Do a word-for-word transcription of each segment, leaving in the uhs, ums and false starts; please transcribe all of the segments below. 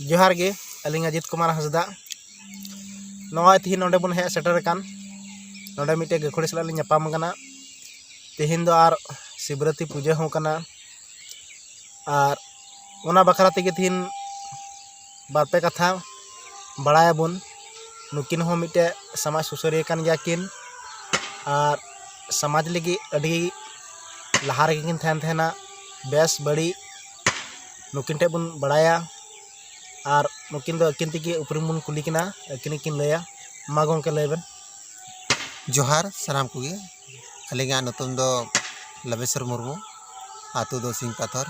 ᱡᱚᱦᱟᱨ ᱜᱮ, ᱟᱹᱞᱤᱧ ᱟᱡᱤᱛ ᱠᱩᱢᱟᱨ ᱦᱟᱸᱥᱫᱟ᱾ ᱱᱚᱜᱼᱚᱭ ᱛᱤᱦᱤᱧ ᱱᱚᱰᱮ ᱵᱚᱱ ᱦᱮᱡ ᱥᱮᱴᱮᱨ ᱟᱠᱟᱱ, ᱱᱚᱰᱮ ᱢᱤᱫᱴᱮᱡ ᱜᱟᱹᱠᱷᱩᱲᱤ ᱥᱟᱞᱟᱜ ᱞᱤᱧ ᱧᱟᱯᱟᱢ ᱟᱠᱟᱱᱟ᱾ ᱛᱤᱦᱤᱧ ᱫᱚ ᱟᱨ ᱥᱤᱵᱨᱟᱹᱛᱤ ᱯᱩᱡᱟᱹ ᱦᱚᱸ ᱠᱟᱱᱟ, ᱟᱨ ᱚᱱᱟ ᱵᱟᱠᱷᱨᱟ ᱛᱮᱜᱮ ᱛᱤᱦᱤᱧ ᱵᱟᱨᱯᱮ ᱠᱟᱛᱷᱟ ᱵᱟᱲᱟᱭᱟᱵᱚᱱ᱾ ᱱᱩᱠᱤᱱ ᱦᱚᱸ ᱢᱤᱫᱴᱮᱡ ᱥᱚᱢᱟᱡᱽ ᱥᱩᱥᱟᱹᱨᱤᱭᱟᱹ ᱠᱟᱱ ᱜᱮᱭᱟ ᱠᱤᱱ, ᱟᱨ ᱥᱚᱢᱟᱡᱽ ᱞᱟᱹᱜᱤᱫ ᱟᱹᱰᱤ ᱞᱟᱦᱟ ᱨᱮᱜᱮ ᱠᱤᱱ ᱛᱟᱦᱮᱱ ᱛᱟᱦᱮᱱᱟ᱾ ᱵᱮᱥ ᱵᱟᱹᱲᱤᱡ ᱱᱩᱠᱤᱱ ᱴᱷᱮᱱ ᱵᱚᱱ ᱵᱟᱲᱟᱭᱟ, ᱟᱨ ᱱᱩᱠᱤᱱ ᱫᱚ ᱟᱹᱠᱤᱱ ᱛᱮᱜᱮ ᱩᱯᱨᱩᱢ ᱵᱚᱱ ᱠᱩᱞᱤ ᱠᱤᱱᱟ, ᱟᱹᱠᱤᱱ ᱜᱮᱠᱤᱱ ᱞᱟᱹᱭᱟ᱾ ᱢᱟ ᱜᱚᱢᱠᱮ, ᱞᱟᱹᱭ ᱵᱮᱱ᱾ ᱡᱚᱦᱟᱨ ᱥᱟᱱᱟᱢ ᱠᱚᱜᱮ᱾ ᱟᱹᱞᱤᱧᱟᱜ ᱧᱩᱛᱩᱢ ᱫᱚ ᱞᱚᱵᱮᱥᱚᱨ ᱢᱩᱨᱢᱩ, ᱟᱹᱛᱩ ᱫᱚ ᱥᱤᱧ ᱯᱟᱛᱷᱚᱨ᱾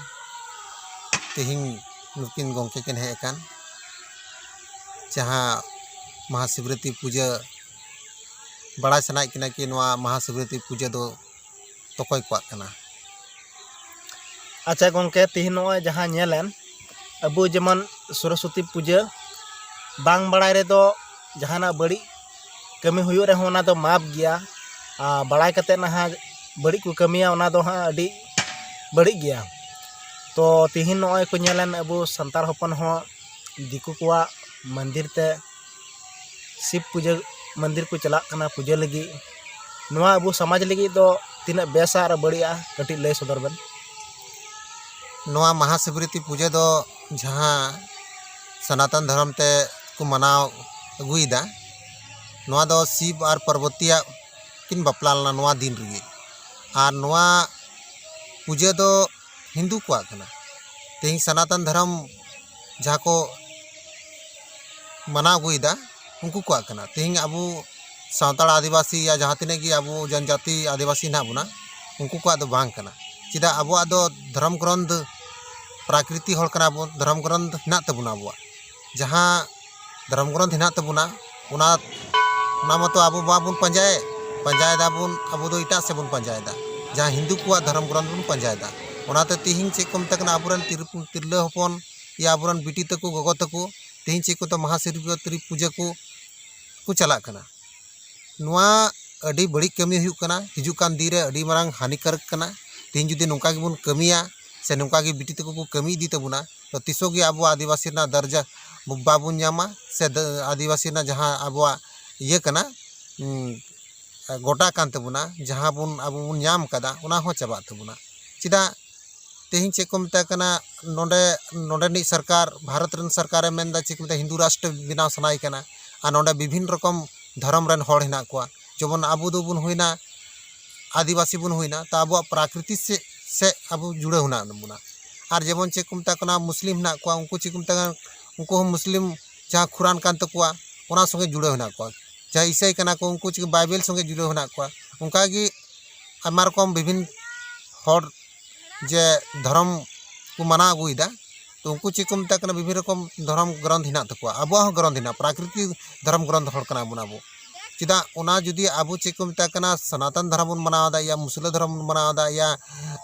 ᱛᱮᱦᱮᱧ ᱱᱩᱠᱤᱱ ᱜᱚᱢᱠᱮ ᱠᱤᱱ ᱦᱮᱡ ᱟᱠᱟᱱ, ᱡᱟᱦᱟᱸ ᱢᱟᱦᱟ ᱥᱤᱵᱨᱟᱹᱛᱤ ᱯᱩᱡᱟᱹ ᱵᱟᱲᱟᱭ ᱥᱟᱱᱟᱭᱮᱫ ᱠᱤᱱᱟ ᱠᱤ ᱱᱚᱣᱟ ᱢᱟᱦᱟ ᱥᱤᱵᱨᱟᱹᱛᱤ ᱯᱩᱡᱟᱹ ᱫᱚ ᱚᱠᱚᱭ ᱠᱚᱣᱟᱜ ᱠᱟᱱᱟ? ᱟᱪᱪᱷᱟ ᱜᱚᱢᱠᱮ, ᱛᱤᱦᱤᱧ ᱱᱚᱜᱼᱚᱭ ᱡᱟᱦᱟᱸ ᱧᱮᱞᱮᱱ, ᱟᱵᱚ ᱡᱮᱢᱚᱱ ᱥᱚᱨᱚᱥᱚᱛᱤ ᱯᱩᱡᱟᱹ ᱵᱟᱝ ᱵᱟᱲᱟᱭ ᱨᱮᱫᱚ ᱡᱟᱦᱟᱱᱟᱜ ᱵᱟᱹᱲᱤᱡ ᱠᱟᱹᱢᱤ ᱦᱩᱭᱩᱜ ᱨᱮᱦᱚᱸ ᱚᱱᱟ ᱫᱚ ᱢᱟᱯ ᱜᱮᱭᱟ, ᱟᱨ ᱵᱟᱲᱟᱭ ᱠᱟᱛᱮᱫ ᱱᱟᱦᱟᱜ ᱵᱟᱹᱲᱤᱡ ᱠᱚ ᱠᱟᱹᱢᱤᱭᱟ, ᱚᱱᱟ ᱫᱚ ᱦᱟᱸᱜ ᱟᱹᱰᱤ ᱵᱟᱹᱲᱤᱡ ᱜᱮᱭᱟ᱾ ᱛᱚ ᱛᱤᱦᱤᱧ ᱱᱚᱜᱼᱚᱭ ᱠᱚ ᱧᱮᱞᱮᱱ, ᱟᱵᱚ ᱥᱟᱱᱛᱟᱲ ᱦᱚᱯᱚᱱ ᱦᱚᱸ ᱫᱤᱠᱩ ᱠᱚᱣᱟᱜ ᱢᱚᱱᱫᱤᱨ ᱛᱮ ᱥᱤᱵ ᱯᱩᱡᱟᱹ ᱢᱚᱱᱫᱤᱨ ᱠᱚ ᱪᱟᱞᱟᱜ ᱠᱟᱱᱟ ᱯᱩᱡᱟᱹ ᱞᱟᱹᱜᱤᱫ᱾ ᱱᱚᱣᱟ ᱟᱵᱚ ᱥᱚᱢᱟᱡᱽ ᱞᱟᱹᱜᱤᱫ ᱫᱚ ᱛᱤᱱᱟᱹᱜ ᱵᱮᱥᱟ ᱟᱨ ᱵᱟᱹᱲᱤᱡᱼᱟ, ᱠᱟᱹᱴᱤᱡ ᱞᱟᱹᱭ ᱥᱚᱫᱚᱨ ᱵᱮᱱ᱾ ᱱᱚᱣᱟ ᱢᱟᱦᱟ ᱥᱤᱵᱨᱟᱹᱛᱤ ᱯᱩᱡᱟᱹ ᱫᱚ ᱡᱟᱦᱟᱸ ᱥᱚᱱᱟᱛᱚᱱ ᱫᱷᱚᱨᱚᱢ ᱛᱮ ᱠᱚ ᱢᱟᱱᱟᱣ ᱟᱹᱜᱩᱭᱮᱫᱟ, ᱱᱚᱣᱟ ᱫᱚ ᱥᱤᱵ ᱟᱨ ᱯᱟᱨᱵᱚᱛᱤᱭᱟᱜ ᱠᱤᱱ ᱵᱟᱯᱞᱟ ᱞᱮᱱᱟ ᱱᱚᱣᱟ ᱫᱤᱱ ᱨᱮᱜᱮ᱾ ᱟᱨ ᱱᱚᱣᱟ ᱯᱩᱡᱟᱹ ᱫᱚ ᱦᱤᱱᱫᱩ ᱠᱚᱣᱟᱜ ᱠᱟᱱᱟ᱾ ᱛᱮᱦᱮᱧ ᱥᱚᱱᱟᱛᱚᱱ ᱫᱷᱚᱨᱚᱢ ᱡᱟᱦᱟᱸ ᱠᱚ ᱢᱟᱱᱟᱣ ᱟᱹᱜᱩᱭᱮᱫᱟ, ᱩᱱᱠᱩ ᱠᱚᱣᱟᱜ ᱠᱟᱱᱟ᱾ ᱛᱮᱦᱮᱧ ᱟᱵᱚ ᱥᱟᱱᱛᱟᱲ ᱟᱹᱫᱤᱵᱟᱹᱥᱤ ᱭᱟ ᱡᱟᱦᱟᱸ ᱛᱤᱱᱟᱹᱜ ᱜᱮ ᱟᱵᱚ ᱡᱚᱱᱡᱟᱛᱤ ᱟᱹᱫᱤᱵᱟᱹᱥᱤ ᱦᱮᱱᱟᱜ ᱵᱚᱱᱟ, ᱩᱱᱠᱩ ᱠᱚᱣᱟᱜ ᱫᱚ ᱵᱟᱝ ᱠᱟᱱᱟ᱾ ᱪᱮᱫᱟᱜ? ᱟᱵᱚᱣᱟᱜ ᱫᱚ ᱫᱷᱚᱨᱚᱢ ᱜᱨᱚᱱᱛᱷ, ᱯᱨᱟᱠᱨᱤᱛᱤ ᱦᱚᱲ ᱠᱟᱱᱟ ᱵᱚᱱ, ᱫᱷᱚᱨᱚᱢ ᱜᱨᱚᱱᱛᱷ ᱦᱮᱱᱟᱜ ᱛᱟᱵᱚᱱᱟ ᱟᱵᱚᱣᱟᱜ᱾ ᱡᱟᱦᱟᱸ ᱫᱷᱚᱨᱚᱢ ᱜᱨᱚᱱᱛᱷ ᱦᱮᱱᱟᱜ ᱛᱟᱵᱚᱱᱟ, ᱚᱱᱟ, ᱚᱱᱟ ᱢᱟᱛᱚ ᱟᱵᱚ ᱵᱟᱵᱚᱱ ᱯᱟᱸᱡᱟᱭᱮᱫ, ᱯᱟᱸᱡᱟᱭ ᱫᱟᱵᱚᱱ, ᱟᱵᱚ ᱫᱚ ᱮᱴᱟᱜ ᱥᱮᱫ ᱵᱚᱱ ᱯᱟᱸᱡᱟᱭᱮᱫᱟ᱾ ᱡᱟᱦᱟᱸ ᱦᱤᱱᱫᱩ ᱠᱚᱣᱟᱜ ᱫᱷᱚᱨᱚᱢ ᱜᱨᱚᱱᱛᱷ ᱵᱚᱱ ᱯᱟᱸᱡᱟᱭᱮᱫᱟ᱾ ᱚᱱᱟᱛᱮ ᱛᱤᱦᱤᱧ ᱪᱮᱫ ᱠᱚ ᱢᱮᱛᱟ ᱠᱟᱱᱟ, ᱟᱵᱚᱨᱮᱱ ᱛᱤᱨ-, ᱛᱤᱨᱞᱟᱹ ᱦᱚᱯᱚᱱ ᱭᱟ ᱟᱵᱚᱨᱮᱱ ᱵᱤᱴᱤ ᱛᱟᱠᱚ, ᱜᱚᱜᱚ ᱛᱟᱠᱚ, ᱛᱤᱦᱤᱧ ᱪᱮᱫ ᱠᱚ ᱢᱟᱦᱟ ᱥᱤᱵᱨᱟᱛᱨᱤ ᱯᱩᱡᱟᱹ ᱠᱚ ᱠᱚ ᱪᱟᱞᱟᱜ ᱠᱟᱱᱟ᱾ ᱱᱚᱣᱟ ᱟᱹᱰᱤ ᱵᱟᱹᱲᱤᱡ ᱠᱟᱹᱢᱤ ᱦᱩᱭᱩᱜ ᱠᱟᱱᱟ, ᱦᱤᱡᱩᱜ ᱠᱟᱱ ᱫᱤᱱ ᱨᱮ ᱟᱹᱰᱤ ᱢᱟᱨᱟᱝ ᱦᱟᱹᱱᱤᱠᱟᱨᱚᱠ ᱠᱟᱱᱟ᱾ ᱛᱮᱦᱮᱧ ᱡᱩᱫᱤ ᱱᱚᱝᱠᱟ ᱜᱮᱵᱚᱱ ᱠᱟᱹᱢᱤᱭᱟ ᱥᱮ ᱱᱚᱝᱠᱟ ᱜᱮ ᱵᱤᱴᱤ ᱛᱟᱠᱚ ᱠᱚ ᱠᱟᱹᱢᱤ ᱤᱫᱤ ᱛᱟᱵᱚᱱᱟ, ᱛᱚ ᱛᱤᱥᱚᱜ ᱜᱮ ᱟᱵᱚ ᱟᱹᱫᱤᱵᱟᱹᱥᱤ ᱨᱮᱱᱟᱜ ᱫᱟᱨᱡᱟ ᱵᱟᱵᱚᱱ ᱧᱟᱢᱟ, ᱥᱮ ᱫᱟ- ᱟᱹᱫᱤᱵᱟᱹᱥᱤ ᱨᱮᱱᱟᱜ ᱡᱟᱦᱟᱸ ᱟᱵᱚᱣᱟᱜ ᱤᱭᱟᱹ ᱠᱟᱱᱟ, ᱩᱸ, ᱜᱚᱴᱟ ᱠᱟᱱ ᱛᱟᱵᱚᱱᱟ, ᱡᱟᱦᱟᱸ ᱵᱚᱱ ᱟᱵᱚ ᱵᱚᱱ ᱧᱟᱢ ᱠᱟᱫᱟ, ᱚᱱᱟ ᱦᱚᱸ ᱪᱟᱵᱟᱜ ᱛᱟᱵᱚᱱᱟ᱾ ᱪᱮᱫᱟᱜ? ᱛᱮᱦᱮᱧ ᱪᱮᱫ ᱠᱚ ᱢᱮᱛᱟᱜ ᱠᱟᱱᱟ, ᱱᱚᱰᱮ ᱱᱚᱰᱮᱱᱤᱡ ᱥᱚᱨᱠᱟᱨ, ᱵᱷᱟᱨᱚᱛ ᱨᱮᱱ ᱥᱚᱨᱠᱟᱨᱮ ᱢᱮᱱᱫᱟ ᱪᱮᱫ ᱠᱚ ᱢᱮᱛᱟᱜ, ᱦᱤᱱᱫᱩ ᱨᱟᱥᱴᱨ ᱵᱮᱱᱟᱣ ᱥᱟᱱᱟᱭᱮ ᱠᱟᱱᱟ, ᱟᱨ ᱱᱚᱰᱮ ᱵᱤᱵᱷᱤᱱ ᱨᱚᱠᱚᱢ ᱫᱷᱚᱨᱚᱢ ᱨᱮᱱ ᱦᱚᱲ ᱦᱮᱱᱟᱜ ᱠᱚᱣᱟ᱾ ᱡᱮᱢᱚᱱ ᱟᱵᱚ ᱫᱚᱵᱚᱱ ᱦᱩᱭᱱᱟ ᱟᱹᱫᱤᱵᱟᱹᱥᱤ, ᱵᱚᱱ ᱦᱩᱭᱱᱟ, ᱛᱚ ᱟᱵᱚᱣᱟᱜ ᱯᱨᱟᱠᱨᱤᱛᱤ ᱥᱮᱫ ᱥᱮᱫ ᱟᱵᱚ ᱡᱩᱲᱟᱹᱣ ᱦᱮᱱᱟᱜ ᱵᱚᱱᱟ᱾ ᱟᱨ ᱡᱮᱢᱚᱱ ᱪᱮᱫ ᱠᱚ ᱢᱮᱛᱟᱜ ᱠᱟᱱᱟ, ᱢᱩᱥᱞᱤᱢ ᱦᱮᱱᱟᱜ ᱠᱚᱣᱟ, ᱩᱱᱠᱩ ᱪᱮᱫ ᱠᱚ ᱢᱮᱛᱟᱜ ᱠᱟᱱᱟ, ᱩᱱᱠᱩ ᱦᱚᱸ ᱢᱩᱥᱞᱤᱢ ᱡᱟᱦᱟᱸ ᱠᱷᱩᱨᱟᱱ ᱠᱟᱱ ᱛᱟᱠᱚᱣᱟ, ᱚᱱᱟ ᱥᱚᱸᱜᱮ ᱡᱩᱲᱟᱹᱣ ᱦᱮᱱᱟᱜ ᱠᱚᱣᱟ᱾ ᱡᱟᱦᱟᱸᱭ ᱤᱥᱟᱹᱭ ᱠᱟᱱᱟ ᱠᱚ, ᱩᱱᱠᱩ ᱪᱮᱫ ᱵᱟᱭᱵᱮᱞ ᱥᱚᱸᱜᱮ ᱡᱩᱲᱟᱹᱣ ᱦᱮᱱᱟᱜ ᱠᱚᱣᱟ᱾ ᱚᱱᱠᱟᱜᱮ ᱟᱭᱢᱟ ᱨᱚᱠᱚᱢ ᱵᱤᱵᱷᱤᱱ ᱦᱚᱲ ᱡᱮ ᱫᱷᱚᱨᱚᱢ ᱠᱚ ᱢᱟᱱᱟᱣ ᱟᱹᱜᱩᱭᱮᱫᱟ, ᱛᱚ ᱩᱱᱠᱩ ᱪᱮᱫ ᱠᱚ ᱢᱮᱛᱟᱜ ᱠᱟᱱᱟ, ᱵᱤᱵᱷᱤᱱ ᱨᱚᱠᱚᱢ ᱫᱷᱚᱨᱚᱢ ᱜᱨᱚᱱᱛᱷ ᱦᱮᱱᱟᱜ ᱛᱟᱠᱚᱣᱟ᱾ ᱟᱵᱚᱣᱟᱜ ᱦᱚᱸ ᱜᱨᱚᱱᱛᱷ ᱦᱮᱱᱟᱜᱼᱟ, ᱯᱨᱟᱠᱨᱤᱛᱤᱠ ᱫᱷᱚᱨᱚᱢ ᱜᱨᱚᱱᱛᱷ ᱦᱚᱲ ᱠᱟᱱᱟ ᱵᱚᱱ ᱟᱵᱚ᱾ ᱪᱮᱫᱟᱜ ᱚᱱᱟ ᱡᱩᱫᱤ ᱟᱵᱚ ᱪᱮᱫ ᱠᱚ ᱢᱮᱛᱟᱜ ᱠᱟᱱᱟ, ᱥᱚᱱᱟᱛᱚᱱ ᱫᱷᱚᱨᱚᱢ ᱵᱚᱱ ᱢᱟᱱᱟᱣ ᱮᱫᱟ, ᱭᱟ ᱢᱩᱥᱞᱟᱹ ᱫᱷᱚᱨᱚᱢ ᱵᱚᱱ ᱢᱟᱱᱟᱣ ᱮᱫᱟ, ᱭᱟ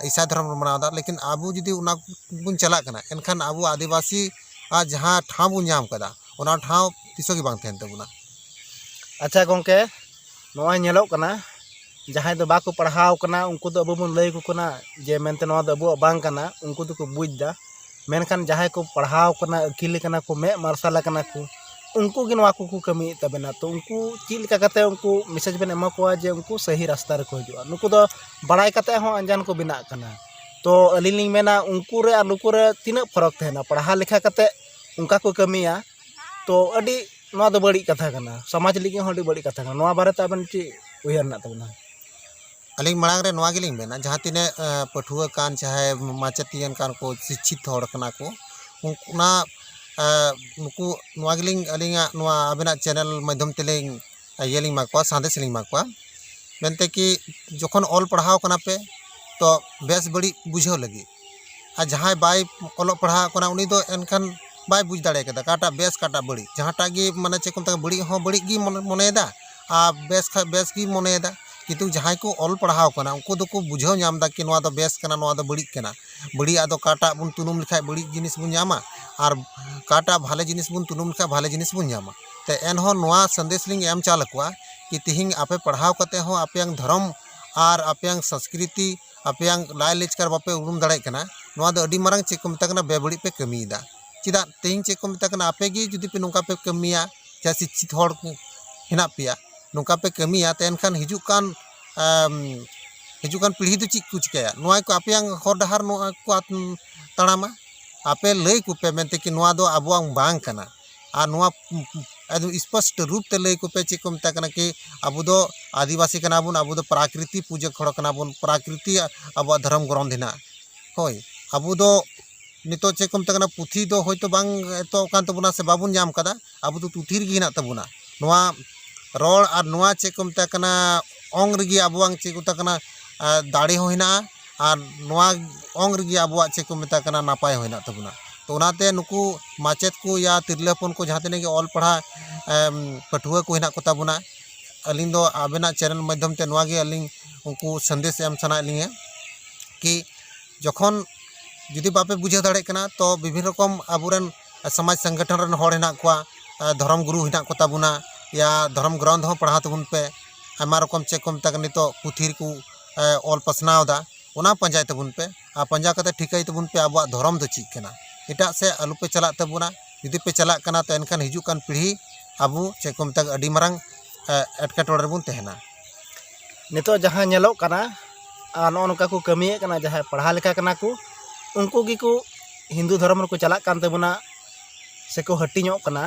ᱤᱥᱟᱭ ᱫᱷᱚᱨᱚᱢ ᱵᱚᱱ ᱢᱟᱱᱟᱣ ᱮᱫᱟ, ᱞᱮᱠᱤᱱ ᱟᱵᱚ ᱡᱩᱫᱤ ᱚᱱᱟ ᱵᱚᱱ ᱪᱟᱞᱟᱜ ᱠᱟᱱᱟ, ᱮᱱᱠᱷᱟᱱ ᱟᱵᱚ ᱟᱹᱫᱤᱵᱟᱹᱥᱤ ᱟᱜ ᱡᱟᱦᱟᱸ ᱴᱷᱟᱶ ᱵᱚᱱ ᱧᱟᱢ ᱠᱟᱫᱟ, ᱚᱱᱟ ᱴᱷᱟᱶ ᱛᱤᱥᱚᱜ ᱜᱮ ᱵᱟᱝ ᱛᱟᱦᱮᱱ ᱛᱟᱵᱚᱱᱟ᱾ ᱟᱪᱪᱷᱟ ᱜᱚᱢᱠᱮ, ᱱᱚᱜᱼᱚᱭ ᱧᱮᱞᱚᱜ ᱠᱟᱱᱟ, ᱡᱟᱦᱟᱸᱭ ᱫᱚ ᱵᱟᱠᱚ ᱯᱟᱲᱦᱟᱣ ᱠᱟᱱᱟ, ᱩᱱᱠᱩ ᱫᱚ ᱟᱵᱚ ᱵᱚᱱ ᱞᱟᱹᱭ ᱟᱠᱚ ᱠᱟᱱᱟ ᱡᱮ ᱢᱮᱱᱛᱮ ᱱᱚᱣᱟ ᱫᱚ ᱟᱵᱚᱣᱟᱜ ᱵᱟᱝ ᱠᱟᱱᱟ, ᱩᱱᱠᱩ ᱫᱚᱠᱚ ᱵᱩᱡᱽ ᱮᱫᱟ᱾ ᱢᱮᱱᱠᱷᱟᱱ ᱡᱟᱦᱟᱸᱭ ᱠᱚ ᱯᱟᱲᱦᱟᱣ ᱠᱟᱱᱟ, ᱟᱹᱠᱤᱞ ᱠᱟᱱᱟ ᱠᱚ, ᱢᱮᱫ ᱢᱟᱨᱥᱟᱞ ᱟᱠᱟᱱᱟ ᱠᱚ, ᱩᱱᱠᱩ ᱜᱮ ᱱᱚᱣᱟ ᱠᱚᱠᱚ ᱠᱟᱹᱢᱤᱭᱮᱫ ᱛᱟᱵᱮᱱᱟ᱾ ᱛᱚ ᱩᱱᱠᱩ ᱪᱮᱫ ᱞᱮᱠᱟ ᱠᱟᱛᱮ ᱩᱱᱠᱩ ᱢᱮᱥᱮᱡᱽ ᱵᱮᱱ ᱮᱢᱟ ᱠᱚᱣᱟ ᱡᱮ ᱩᱱᱠᱩ ᱥᱟᱹᱦᱤ ᱨᱟᱥᱛᱟ ᱨᱮᱠᱚ ᱦᱤᱡᱩᱜᱼᱟ? ᱱᱩᱠᱩ ᱫᱚ ᱵᱟᱲᱟᱭ ᱠᱟᱛᱮ ᱦᱚᱸ ᱟᱱᱡᱟᱱ ᱠᱚ ᱵᱮᱱᱟᱜ ᱠᱟᱱᱟ᱾ ᱛᱚ ᱟᱹᱞᱤᱧ ᱞᱤᱧ ᱢᱮᱱᱟ, ᱩᱱᱠᱩ ᱨᱮ ᱟᱨ ᱱᱩᱠᱩ ᱨᱮ ᱛᱤᱱᱟᱹᱜ ᱯᱷᱚᱨᱚᱠ ᱛᱟᱦᱮᱱᱟ? ᱯᱟᱲᱦᱟᱣ ᱞᱮᱠᱷᱟ ᱠᱟᱛᱮ ᱚᱱᱠᱟ ᱠᱚ ᱠᱟᱹᱢᱤᱭᱟ, ᱛᱚ ᱟᱹᱰᱤ, ᱱᱚᱣᱟ ᱫᱚ ᱵᱟᱹᱲᱤᱡ ᱠᱟᱛᱷᱟ ᱠᱟᱱᱟ, ᱥᱚᱢᱟᱡᱽ ᱞᱟᱹᱜᱤᱫ ᱦᱚᱸ ᱟᱹᱰᱤ ᱵᱟᱹᱲᱤᱡ ᱠᱟᱛᱷᱟ ᱠᱟᱱᱟ᱾ ᱱᱚᱣᱟ ᱵᱟᱨᱮᱛᱮ ᱟᱵᱮᱱ ᱪᱮᱫ ᱩᱭᱦᱟᱹᱨ ᱢᱮᱱᱟᱜ ᱛᱟᱵᱮᱱᱟ? ᱟᱹᱞᱤᱧ ᱢᱟᱲᱟᱝ ᱨᱮ ᱱᱚᱣᱟ ᱜᱮᱞᱤᱧ ᱢᱮᱱᱟ, ᱡᱟᱦᱟᱸ ᱛᱤᱱᱟᱹᱜ, ᱮ, ᱯᱟᱹᱴᱷᱩᱣᱟᱹ ᱠᱟᱱ, ᱪᱟᱦᱮ ᱢᱟᱪᱮᱛᱤᱭᱟᱹᱱ ᱠᱟᱱ ᱠᱚ, ᱥᱤᱪᱪᱷᱤᱛ ᱦᱚᱲ ᱠᱟᱱᱟ ᱠᱚ, ᱩᱱᱠᱩ ᱚᱱᱟ, ᱮ, ᱱᱩᱠᱩ, ᱱᱚᱣᱟ ᱜᱮᱞᱤᱧ, ᱟᱹᱞᱤᱧᱟᱜ ᱱᱚᱣᱟ ᱟᱵᱮᱱᱟᱜ ᱪᱮᱱᱮᱞ ᱢᱟᱫᱽᱫᱷᱚᱢ ᱛᱮᱞᱤᱧ ᱤᱭᱟᱹ ᱞᱤᱧ ᱮᱢᱟ ᱠᱚᱣᱟ, ᱥᱟᱸᱫᱮᱥ ᱞᱤᱧ ᱮᱢᱟ ᱠᱚᱣᱟ, ᱢᱮᱱᱛᱮ ᱠᱤ ᱡᱚᱠᱷᱚᱱ ᱚᱞ ᱯᱟᱲᱦᱟᱣ ᱠᱟᱱᱟ ᱯᱮ, ᱛᱚ ᱵᱮᱥ ᱵᱟᱹᱲᱤᱡ ᱵᱩᱡᱷᱟᱹᱣ ᱞᱟᱹᱜᱤᱫ, ᱟᱨ ᱡᱟᱦᱟᱸᱭ ᱵᱟᱭ ᱚᱞᱚᱜ ᱯᱟᱲᱦᱟᱣ ᱠᱟᱱᱟ, ᱩᱱᱤ ᱫᱚ ᱮᱱᱠᱷᱟᱱ ᱵᱟᱭ ᱵᱩᱡᱽ ᱫᱟᱲᱮ ᱠᱟᱫᱟ ᱚᱠᱟᱴᱟᱜ ᱵᱮᱥ, ᱚᱠᱟᱴᱟᱜ ᱵᱟᱹᱲᱤᱡ᱾ ᱡᱟᱦᱟᱸᱴᱟᱜ ᱜᱮ, ᱢᱟᱱᱮ, ᱪᱮᱫ ᱠᱚ ᱢᱮᱛᱟᱜᱼᱟ, ᱵᱟᱹᱲᱤᱡ ᱦᱚᱸ ᱵᱟᱹᱲᱤᱡ ᱜᱮ ᱢᱚᱱᱮ, ᱢᱚᱱᱮᱭᱮᱫᱟ, ᱟᱨ ᱵᱮᱥ ᱠᱷᱟᱡ ᱵᱮᱥ ᱜᱮ ᱢᱚᱱᱮᱭᱮᱫᱟ᱾ ᱠᱤᱱᱛᱩ ᱡᱟᱦᱟᱸᱭ ᱠᱚ ᱚᱞ ᱯᱟᱲᱦᱟᱣ ᱠᱟᱱᱟ, ᱩᱱᱠᱩ ᱫᱚᱠᱚ ᱵᱩᱡᱷᱟᱹᱣ ᱧᱟᱢ ᱮᱫᱟ ᱠᱤ ᱱᱚᱣᱟ ᱫᱚ ᱵᱮᱥ ᱠᱟᱱᱟ, ᱱᱚᱣᱟ ᱫᱚ ᱵᱟᱹᱲᱤᱡ ᱠᱟᱱᱟ᱾ ᱵᱟᱹᱲᱤᱡ ᱟᱜ ᱫᱚ ᱚᱠᱟᱴᱟᱜ ᱵᱚᱱ ᱛᱩᱱᱩᱢ ᱞᱮᱠᱷᱟᱡ ᱵᱟᱹᱲᱤᱡ ᱡᱤᱱᱤᱥ ᱵᱚᱱ ᱧᱟᱢᱟ, ᱟᱨ ᱚᱠᱟᱴᱟᱜ ᱵᱷᱟᱞᱮ ᱡᱤᱱᱤᱥ ᱵᱚᱱ ᱛᱩᱱᱩᱢ ᱞᱮᱠᱷᱟᱡ ᱵᱷᱟᱞᱮ ᱡᱤᱱᱤᱥ ᱵᱚᱱ ᱧᱟᱢᱟ᱾ ᱛᱮ ᱮᱱᱦᱚᱸ ᱱᱚᱣᱟ ᱥᱟᱸᱫᱮᱥ ᱞᱤᱧ ᱮᱢ ᱪᱟᱞ ᱟᱠᱚᱣᱟ ᱠᱤ ᱛᱤᱦᱤᱧ ᱟᱯᱮ ᱯᱟᱲᱦᱟᱣ ᱠᱟᱛᱮ ᱦᱚᱸ ᱟᱯᱮᱭᱟᱝ ᱫᱷᱚᱨᱚᱢ ᱟᱨ ᱟᱯᱮᱭᱟᱝ ᱥᱚᱸᱥᱠᱨᱤᱛᱤ, ᱟᱯᱮᱭᱟᱝ ᱞᱟᱭᱼᱞᱟᱠᱪᱟᱨ ᱵᱟᱯᱮ ᱩᱨᱩᱢ ᱫᱟᱲᱮᱭᱟᱜ ᱠᱟᱱᱟ, ᱱᱚᱣᱟ ᱫᱚ ᱟᱹᱰᱤ ᱢᱟᱨᱟᱝ ᱪᱮᱫ ᱠᱚ ᱢᱮᱛᱟ ᱠᱟᱱᱟ, ᱵᱮᱵᱟᱹᱲᱤᱡ ᱯᱮ ᱠᱟᱹᱢᱤᱭᱮᱫᱟ᱾ ᱪᱮᱫᱟᱜ ᱛᱮᱦᱮᱧ ᱪᱮᱫ ᱠᱚ ᱢᱮᱛᱟ ᱠᱟᱱᱟ, ᱟᱯᱮ ᱜᱮ ᱡᱩᱫᱤ ᱯᱮ ᱱᱚᱝᱠᱟ ᱯᱮ ᱠᱟᱹᱢᱤᱭᱟ, ᱡᱟᱦᱟᱸ ᱥᱤᱠᱪᱷᱤᱛ ᱦᱚᱲ ᱠᱚ ᱦᱮᱱᱟᱜ ᱯᱮᱭᱟ, ᱱᱚᱝᱠᱟ ᱯᱮ ᱠᱟᱹᱢᱤᱭᱟ, ᱛᱮ ᱮᱱᱠᱷᱟᱱ ᱦᱤᱡᱩᱜ ᱠᱟᱱ ᱟᱢ, ᱦᱤᱡᱩᱜ ᱠᱟᱱ ᱯᱤᱲᱦᱤ ᱫᱚ ᱪᱮᱫ ᱠᱚ ᱪᱤᱠᱟᱹᱭᱟ? ᱱᱚᱣᱟ ᱠᱚ ᱟᱯᱮᱭᱟᱜ ᱦᱚᱨ ᱰᱟᱦᱟᱨ ᱱᱚᱣᱟ ᱠᱚ ᱟᱛ-, ᱛᱟᱲᱟᱢᱟ᱾ ᱟᱯᱮ ᱞᱟᱹᱭ ᱠᱚᱯᱮ ᱢᱮᱱᱛᱮ ᱠᱤ ᱱᱚᱣᱟ ᱫᱚ ᱟᱵᱚᱣᱟᱜ ᱵᱟᱝ ᱠᱟᱱᱟ᱾ ᱟᱨ ᱱᱚᱣᱟ ᱮᱠᱫᱚᱢ ᱥᱯᱚᱥᱴ ᱨᱩᱯ ᱛᱮ ᱞᱟᱹᱭ ᱠᱚᱯᱮ, ᱪᱮᱫ ᱠᱚ ᱢᱮᱛᱟ ᱠᱟᱱᱟ ᱠᱤ ᱟᱵᱚ ᱫᱚ ᱟᱹᱫᱤᱵᱟᱹᱥᱤ ᱠᱟᱱᱟ ᱵᱚᱱ, ᱟᱵᱚ ᱫᱚ ᱯᱨᱟᱠᱨᱤᱛᱤ ᱯᱩᱡᱟᱹ ᱦᱚᱲ ᱠᱟᱱᱟ ᱵᱚᱱ, ᱯᱨᱟᱠᱨᱤᱛᱤ ᱟᱵᱚᱣᱟᱜ ᱫᱷᱚᱨᱚᱢ ᱜᱨᱚᱱᱛᱷ ᱦᱮᱱᱟᱜᱼᱟ᱾ ᱦᱳᱭ, ᱟᱵᱚ ᱫᱚ ᱱᱤᱛᱚᱜ ᱪᱮᱫ ᱠᱚ ᱢᱮᱛᱟ ᱠᱟᱱᱟ, ᱯᱩᱛᱷᱤ ᱫᱚ ᱦᱚᱭᱛᱳ ᱵᱟᱝ ᱮᱛᱚᱦᱚᱵ ᱠᱟᱱ ᱛᱟᱵᱚᱱᱟ ᱥᱮ ᱵᱟᱵᱚᱱ ᱧᱟᱢ ᱠᱟᱫᱟ, ᱟᱵᱚ ᱫᱚ ᱯᱩᱛᱷᱤ ᱨᱮᱜᱮ ᱦᱮᱱᱟᱜ ᱛᱟᱵᱚᱱᱟ᱾ ᱱᱚᱣᱟ ᱨᱚᱲ ᱟᱨ ᱱᱚᱣᱟ ᱪᱮᱫ ᱠᱚ ᱢᱮᱛᱟ ᱠᱟᱱᱟ, ᱚᱝ ᱨᱮᱜᱮ ᱟᱵᱚᱣᱟᱜ ᱪᱮᱫ ᱠᱚ ᱢᱮᱛᱟ ᱠᱟᱱᱟ, ᱟᱨ ᱫᱟᱲᱮ ᱦᱚᱸ ᱦᱮᱱᱟᱜᱼᱟ, ᱟᱨ ᱱᱚᱣᱟ ᱚᱝ ᱨᱮᱜᱮ ᱟᱵᱚᱣᱟᱜ ᱪᱮᱫ ᱠᱚ ᱢᱮᱛᱟ ᱠᱟᱱᱟ, ᱱᱟᱯᱟᱭ ᱦᱚᱸ ᱦᱮᱱᱟᱜ ᱛᱟᱵᱚᱱᱟ᱾ ᱛᱚ ᱚᱱᱟᱛᱮ ᱱᱩᱠᱩ ᱢᱟᱪᱮᱫ ᱠᱚ ᱭᱟ ᱛᱤᱨᱞᱟᱹ ᱦᱚᱯᱚᱱ ᱠᱚ ᱡᱟᱦᱟᱸ ᱛᱤᱱᱟᱹᱜ ᱜᱮ ᱚᱞ ᱯᱟᱲᱦᱟᱜ ᱮᱢ, ᱯᱟᱹᱴᱷᱩᱣᱟᱹ ᱠᱚ ᱦᱮᱱᱟᱜ ᱠᱚᱛᱟ ᱵᱚᱱᱟ, ᱟᱹᱞᱤᱧ ᱫᱚ ᱟᱵᱮᱱᱟᱜ ᱪᱮᱱᱮᱞ ᱢᱟᱫᱽᱫᱷᱚᱢ ᱛᱮ ᱱᱚᱣᱟ ᱜᱮ ᱟᱹᱞᱤᱧ ᱩᱱᱠᱩ ᱥᱟᱸᱫᱮᱥ ᱮᱢ ᱥᱟᱱᱟᱭᱮᱫ ᱞᱤᱧᱟᱹ ᱠᱤ ᱡᱚᱠᱷᱚᱱ ᱡᱩᱫᱤ ᱵᱟᱯᱮ ᱵᱩᱡᱷᱟᱹᱣ ᱫᱟᱲᱮᱭᱟᱜ ᱠᱟᱱᱟ, ᱛᱚ ᱵᱤᱵᱷᱤᱱᱱᱚ ᱨᱚᱠᱚᱢ ᱟᱵᱚᱨᱮᱱ ᱥᱚᱢᱟᱡᱽ ᱥᱚᱝᱜᱚᱴᱷᱚᱱ ᱨᱮᱱ ᱦᱚᱲ ᱦᱮᱱᱟᱜ ᱠᱚᱣᱟ, ᱫᱷᱚᱨᱚᱢ ᱜᱩᱨᱩ ᱦᱮᱱᱟᱜ ᱠᱚᱛᱟ ᱵᱚᱱᱟ, ᱭᱟ ᱫᱷᱚᱨᱚᱢ ᱜᱨᱚᱱᱛᱷ ᱦᱚᱸ ᱯᱟᱲᱦᱟᱣ ᱛᱟᱵᱚᱱ ᱯᱮ᱾ ᱟᱭᱢᱟ ᱨᱚᱠᱚᱢ ᱪᱮᱫ ᱠᱚ ᱢᱮᱛᱟ ᱠᱟᱱᱟ, ᱱᱤᱛᱚᱜ ᱯᱩᱛᱷᱤ ᱨᱮᱠᱚ ᱚᱞ ᱯᱟᱥᱱᱟᱣ ᱮᱫᱟ, ᱚᱱᱟ ᱯᱟᱸᱡᱟᱭ ᱛᱟᱵᱚᱱ ᱯᱮ᱾ ᱟᱨ ᱯᱟᱸᱡᱟ ᱠᱟᱛᱮ ᱴᱷᱤᱠᱟᱹᱭ ᱛᱟᱵᱚᱱ ᱯᱮ ᱟᱵᱚᱣᱟᱜ ᱫᱷᱚᱨᱚᱢ ᱫᱚ ᱪᱮᱫ ᱠᱟᱱᱟ᱾ ᱮᱴᱟᱜ ᱥᱮᱫ ᱟᱞᱚᱯᱮ ᱪᱟᱞᱟᱜ ᱛᱟᱵᱚᱱᱟ᱾ ᱡᱩᱫᱤ ᱯᱮ ᱪᱟᱞᱟᱜ ᱠᱟᱱᱟ, ᱛᱚ ᱮᱱᱠᱷᱟᱱ ᱦᱤᱡᱩᱜ ᱠᱟᱱ ᱯᱤᱲᱦᱤ ᱟᱵᱚ ᱪᱮᱫ ᱠᱚ ᱢᱮᱛᱟᱜᱼᱟ, ᱟᱹᱰᱤ ᱢᱟᱨᱟᱝ ᱮᱴᱠᱮᱴᱚᱬᱮ ᱨᱮᱵᱚᱱ ᱛᱟᱦᱮᱱᱟ᱾ ᱱᱤᱛᱚᱜ ᱡᱟᱦᱟᱸ ᱧᱮᱞᱚᱜ ᱠᱟᱱᱟ, ᱟᱨ ᱱᱚᱜᱼᱚ ᱱᱚᱝᱠᱟ ᱠᱚ ᱠᱟᱹᱢᱤᱭᱮᱫ ᱠᱟᱱᱟ, ᱡᱟᱦᱟᱸᱭ ᱯᱟᱲᱦᱟᱣ ᱞᱮᱠᱟ ᱠᱟᱱᱟ ᱠᱚ, ᱩᱱᱠᱩ ᱜᱮᱠᱚ ᱦᱤᱱᱫᱩ ᱫᱷᱚᱨᱚᱢ ᱨᱮᱠᱚ ᱪᱟᱞᱟᱜ ᱠᱟᱱ ᱛᱟᱵᱚᱱᱟ ᱥᱮᱠᱚ ᱦᱟᱹᱴᱤᱧᱚᱜ ᱠᱟᱱᱟ᱾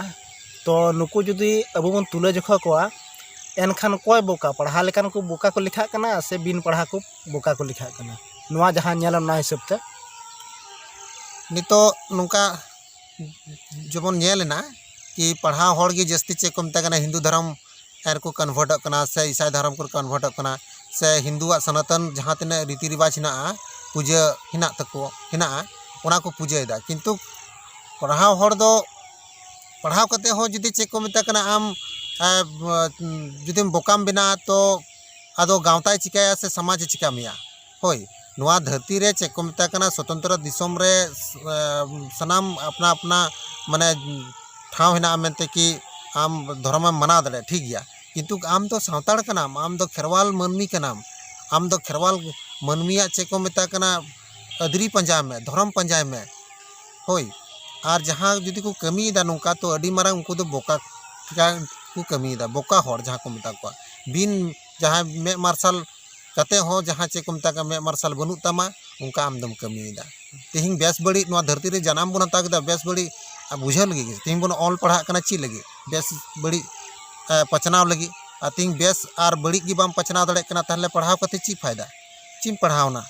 ᱛᱚ ᱱᱩᱠᱩ ᱡᱩᱫᱤ ᱟᱵᱚ ᱵᱚᱱ ᱛᱩᱞᱟᱹ ᱡᱚᱠᱷᱟ ᱠᱚᱣᱟ, ᱮᱱᱠᱷᱟᱱ ᱚᱠᱚᱭ ᱵᱚᱠᱟ? ᱯᱟᱲᱦᱟᱣ ᱞᱮᱠᱟᱱ ᱠᱚ ᱵᱚᱠᱟ ᱠᱚ ᱞᱮᱠᱷᱟᱜ ᱠᱟᱱᱟ ᱥᱮ ᱵᱤᱱ ᱯᱟᱲᱦᱟᱣ ᱠᱚ ᱵᱚᱠᱟ ᱠᱚ ᱞᱮᱠᱷᱟᱜ ᱠᱟᱱᱟ? ᱱᱚᱣᱟ ᱡᱟᱦᱟᱸ ᱧᱮᱞ ᱚᱱᱟ ᱦᱤᱥᱟᱹᱵ ᱛᱮ ᱱᱤᱛᱚᱜ ᱱᱚᱝᱠᱟ ᱡᱮᱢᱚᱱ ᱧᱮᱞ ᱮᱱᱟ ᱠᱤ ᱯᱟᱲᱦᱟᱣ ᱦᱚᱲ ᱜᱮ ᱡᱟᱹᱥᱛᱤ ᱪᱮᱫ ᱠᱚ ᱢᱮᱛᱟ ᱠᱟᱱᱟ, ᱦᱤᱱᱫᱩ ᱫᱷᱚᱨᱚᱢ ᱨᱮᱠᱚ ᱠᱚᱱᱵᱷᱟᱨᱴᱚᱜ ᱠᱟᱱᱟ ᱥᱮ ᱤᱥᱟᱭ ᱫᱷᱚᱨᱚᱢ ᱠᱚᱨᱮ ᱠᱚᱱᱵᱷᱟᱨᱴᱚᱜ ᱠᱟᱱᱟ ᱥᱮ ᱦᱤᱱᱫᱩᱣᱟᱜ ᱥᱚᱱᱟᱛᱚᱱ ᱡᱟᱦᱟᱸ ᱛᱤᱱᱟᱹᱜ ᱨᱤᱛᱤ ᱨᱤᱣᱟᱡᱽ ᱦᱮᱱᱟᱜᱼᱟ, ᱯᱩᱡᱟᱹ ᱦᱮᱱᱟᱜ ᱛᱟᱠᱚ, ᱦᱮᱱᱟᱜᱼᱟ, ᱚᱱᱟ ᱠᱚ ᱯᱩᱡᱟᱹᱭᱮᱫᱟ᱾ ᱠᱤᱱᱛᱩ ᱯᱟᱲᱦᱟᱣ ᱦᱚᱲ ᱫᱚ ᱯᱟᱲᱦᱟᱣ ᱠᱟᱛᱮ ᱦᱚᱸ ᱡᱩᱫᱤ ᱪᱮᱫ ᱠᱚ ᱢᱮᱛᱟ ᱠᱟᱱᱟ, ᱟᱢ ᱮ, ᱡᱩᱫᱤᱢ ᱵᱚᱠᱟᱢ ᱵᱮᱱᱟᱜᱼᱟ, ᱛᱚ ᱟᱫᱚ ᱜᱟᱶᱛᱟᱭ ᱪᱤᱠᱟᱹᱭᱟ ᱥᱮ ᱥᱚᱢᱟᱡᱽ ᱮ ᱪᱤᱠᱟ ᱢᱮᱭᱟ? ᱦᱳᱭ, ᱱᱚᱣᱟ ᱫᱷᱟᱹᱨᱛᱤ ᱨᱮ ᱪᱮᱫ ᱠᱚ ᱢᱮᱛᱟ ᱠᱟᱱᱟ, ᱥᱚᱛᱚᱱᱛᱨᱚ ᱫᱤᱥᱚᱢ ᱨᱮ ᱮ, ᱥᱟᱱᱟᱢ ᱟᱯᱱᱟ ᱟᱯᱱᱟ ᱢᱟᱱᱮ ᱴᱷᱟᱶ ᱦᱮᱱᱟᱜᱼᱟ ᱢᱮᱱᱛᱮ ᱠᱤ ᱟᱢ ᱫᱷᱚᱨᱚᱢᱮᱢ ᱢᱟᱱᱟᱣ ᱫᱟᱲᱮᱭᱟᱜᱼᱟ, ᱴᱷᱤᱠ ᱜᱮᱭᱟ, ᱠᱤᱱᱛᱩ ᱟᱢ ᱫᱚ ᱥᱟᱱᱛᱟᱲ ᱠᱟᱱᱟᱢ, ᱟᱢ ᱫᱚ ᱠᱷᱮᱨᱣᱟᱞ ᱢᱟᱹᱱᱢᱤ ᱠᱟᱱᱟᱢ, ᱟᱢ ᱫᱚ ᱠᱷᱮᱨᱣᱟᱞ ᱢᱟᱹᱱᱢᱤᱭᱟᱜ ᱪᱮᱫ ᱠᱚ ᱢᱮᱛᱟ ᱠᱟᱱᱟ, ᱟᱹᱫᱽᱨᱤ ᱯᱟᱸᱡᱟᱭ ᱢᱮ, ᱫᱷᱚᱨᱚᱢ ᱯᱟᱸᱡᱟᱭ ᱢᱮ᱾ ᱦᱳᱭ, ᱟᱨ ᱡᱟᱦᱟᱸ ᱡᱩᱫᱤ ᱠᱚ ᱠᱟᱹᱢᱤᱭᱮᱫᱟ ᱱᱚᱝᱠᱟ, ᱛᱚ ᱟᱹᱰᱤ ᱢᱟᱨᱟᱝ ᱩᱱᱠᱩ ᱫᱚ ᱵᱚᱠᱟ ᱠᱚ ᱠᱟᱹᱢᱤᱭᱮᱫᱟ, ᱵᱚᱠᱟ ᱦᱚᱲ ᱡᱟᱦᱟᱸ ᱠᱚ ᱢᱮᱛᱟ ᱠᱚᱣᱟ᱾ ᱵᱤᱱ ᱡᱟᱦᱟᱸᱭ ᱢᱮᱫ ᱢᱟᱨᱥᱟᱞ ᱠᱟᱛᱮ ᱦᱚᱸ ᱡᱟᱦᱟᱸ ᱪᱮᱫ ᱠᱚ ᱢᱮᱛᱟ ᱠᱚᱣᱟ, ᱢᱮᱫ ᱢᱟᱨᱥᱟᱞ ᱵᱟᱹᱱᱩᱜ ᱛᱟᱢᱟ, ᱚᱱᱠᱟ ᱟᱢ ᱫᱚᱢ ᱠᱟᱹᱢᱤᱭᱮᱫᱟ᱾ ᱛᱮᱦᱮᱧ ᱵᱮᱥ ᱵᱟᱹᱲᱤᱡ ᱱᱚᱣᱟ ᱫᱷᱟᱹᱨᱛᱤ ᱨᱮ ᱡᱟᱱᱟᱢ ᱵᱚᱱ ᱦᱟᱛᱟᱣ ᱠᱮᱫᱟ, ᱵᱮᱥ ᱵᱟᱹᱲᱤᱡ ᱵᱩᱡᱷᱟᱹᱣ ᱞᱟᱹᱜᱤᱫ ᱜᱮ᱾ ᱛᱮᱦᱮᱧ ᱵᱚᱱ ᱚᱞ ᱯᱟᱲᱦᱟᱜ ᱠᱟᱱᱟ ᱪᱮᱫ ᱞᱟᱹᱜᱤᱫ? ᱵᱮᱥ ᱵᱟᱹᱲᱤᱡ ᱯᱟᱪᱷᱱᱟᱣ ᱞᱟᱹᱜᱤᱫ᱾ ᱟᱨ ᱛᱮᱦᱮᱧ ᱵᱮᱥ ᱟᱨ ᱵᱟᱹᱲᱤᱡ ᱜᱮ ᱵᱟᱢ ᱯᱟᱪᱷᱱᱟᱣ ᱫᱟᱲᱮᱭᱟᱜ ᱠᱟᱱᱟ, ᱛᱟᱦᱚᱞᱮ ᱯᱟᱲᱦᱟᱣ ᱠᱟᱛᱮ ᱪᱮᱫ ᱯᱷᱟᱭᱫᱟ? ᱪᱮᱫ ᱮᱢ ᱯᱟᱲᱦᱟᱣᱱᱟ?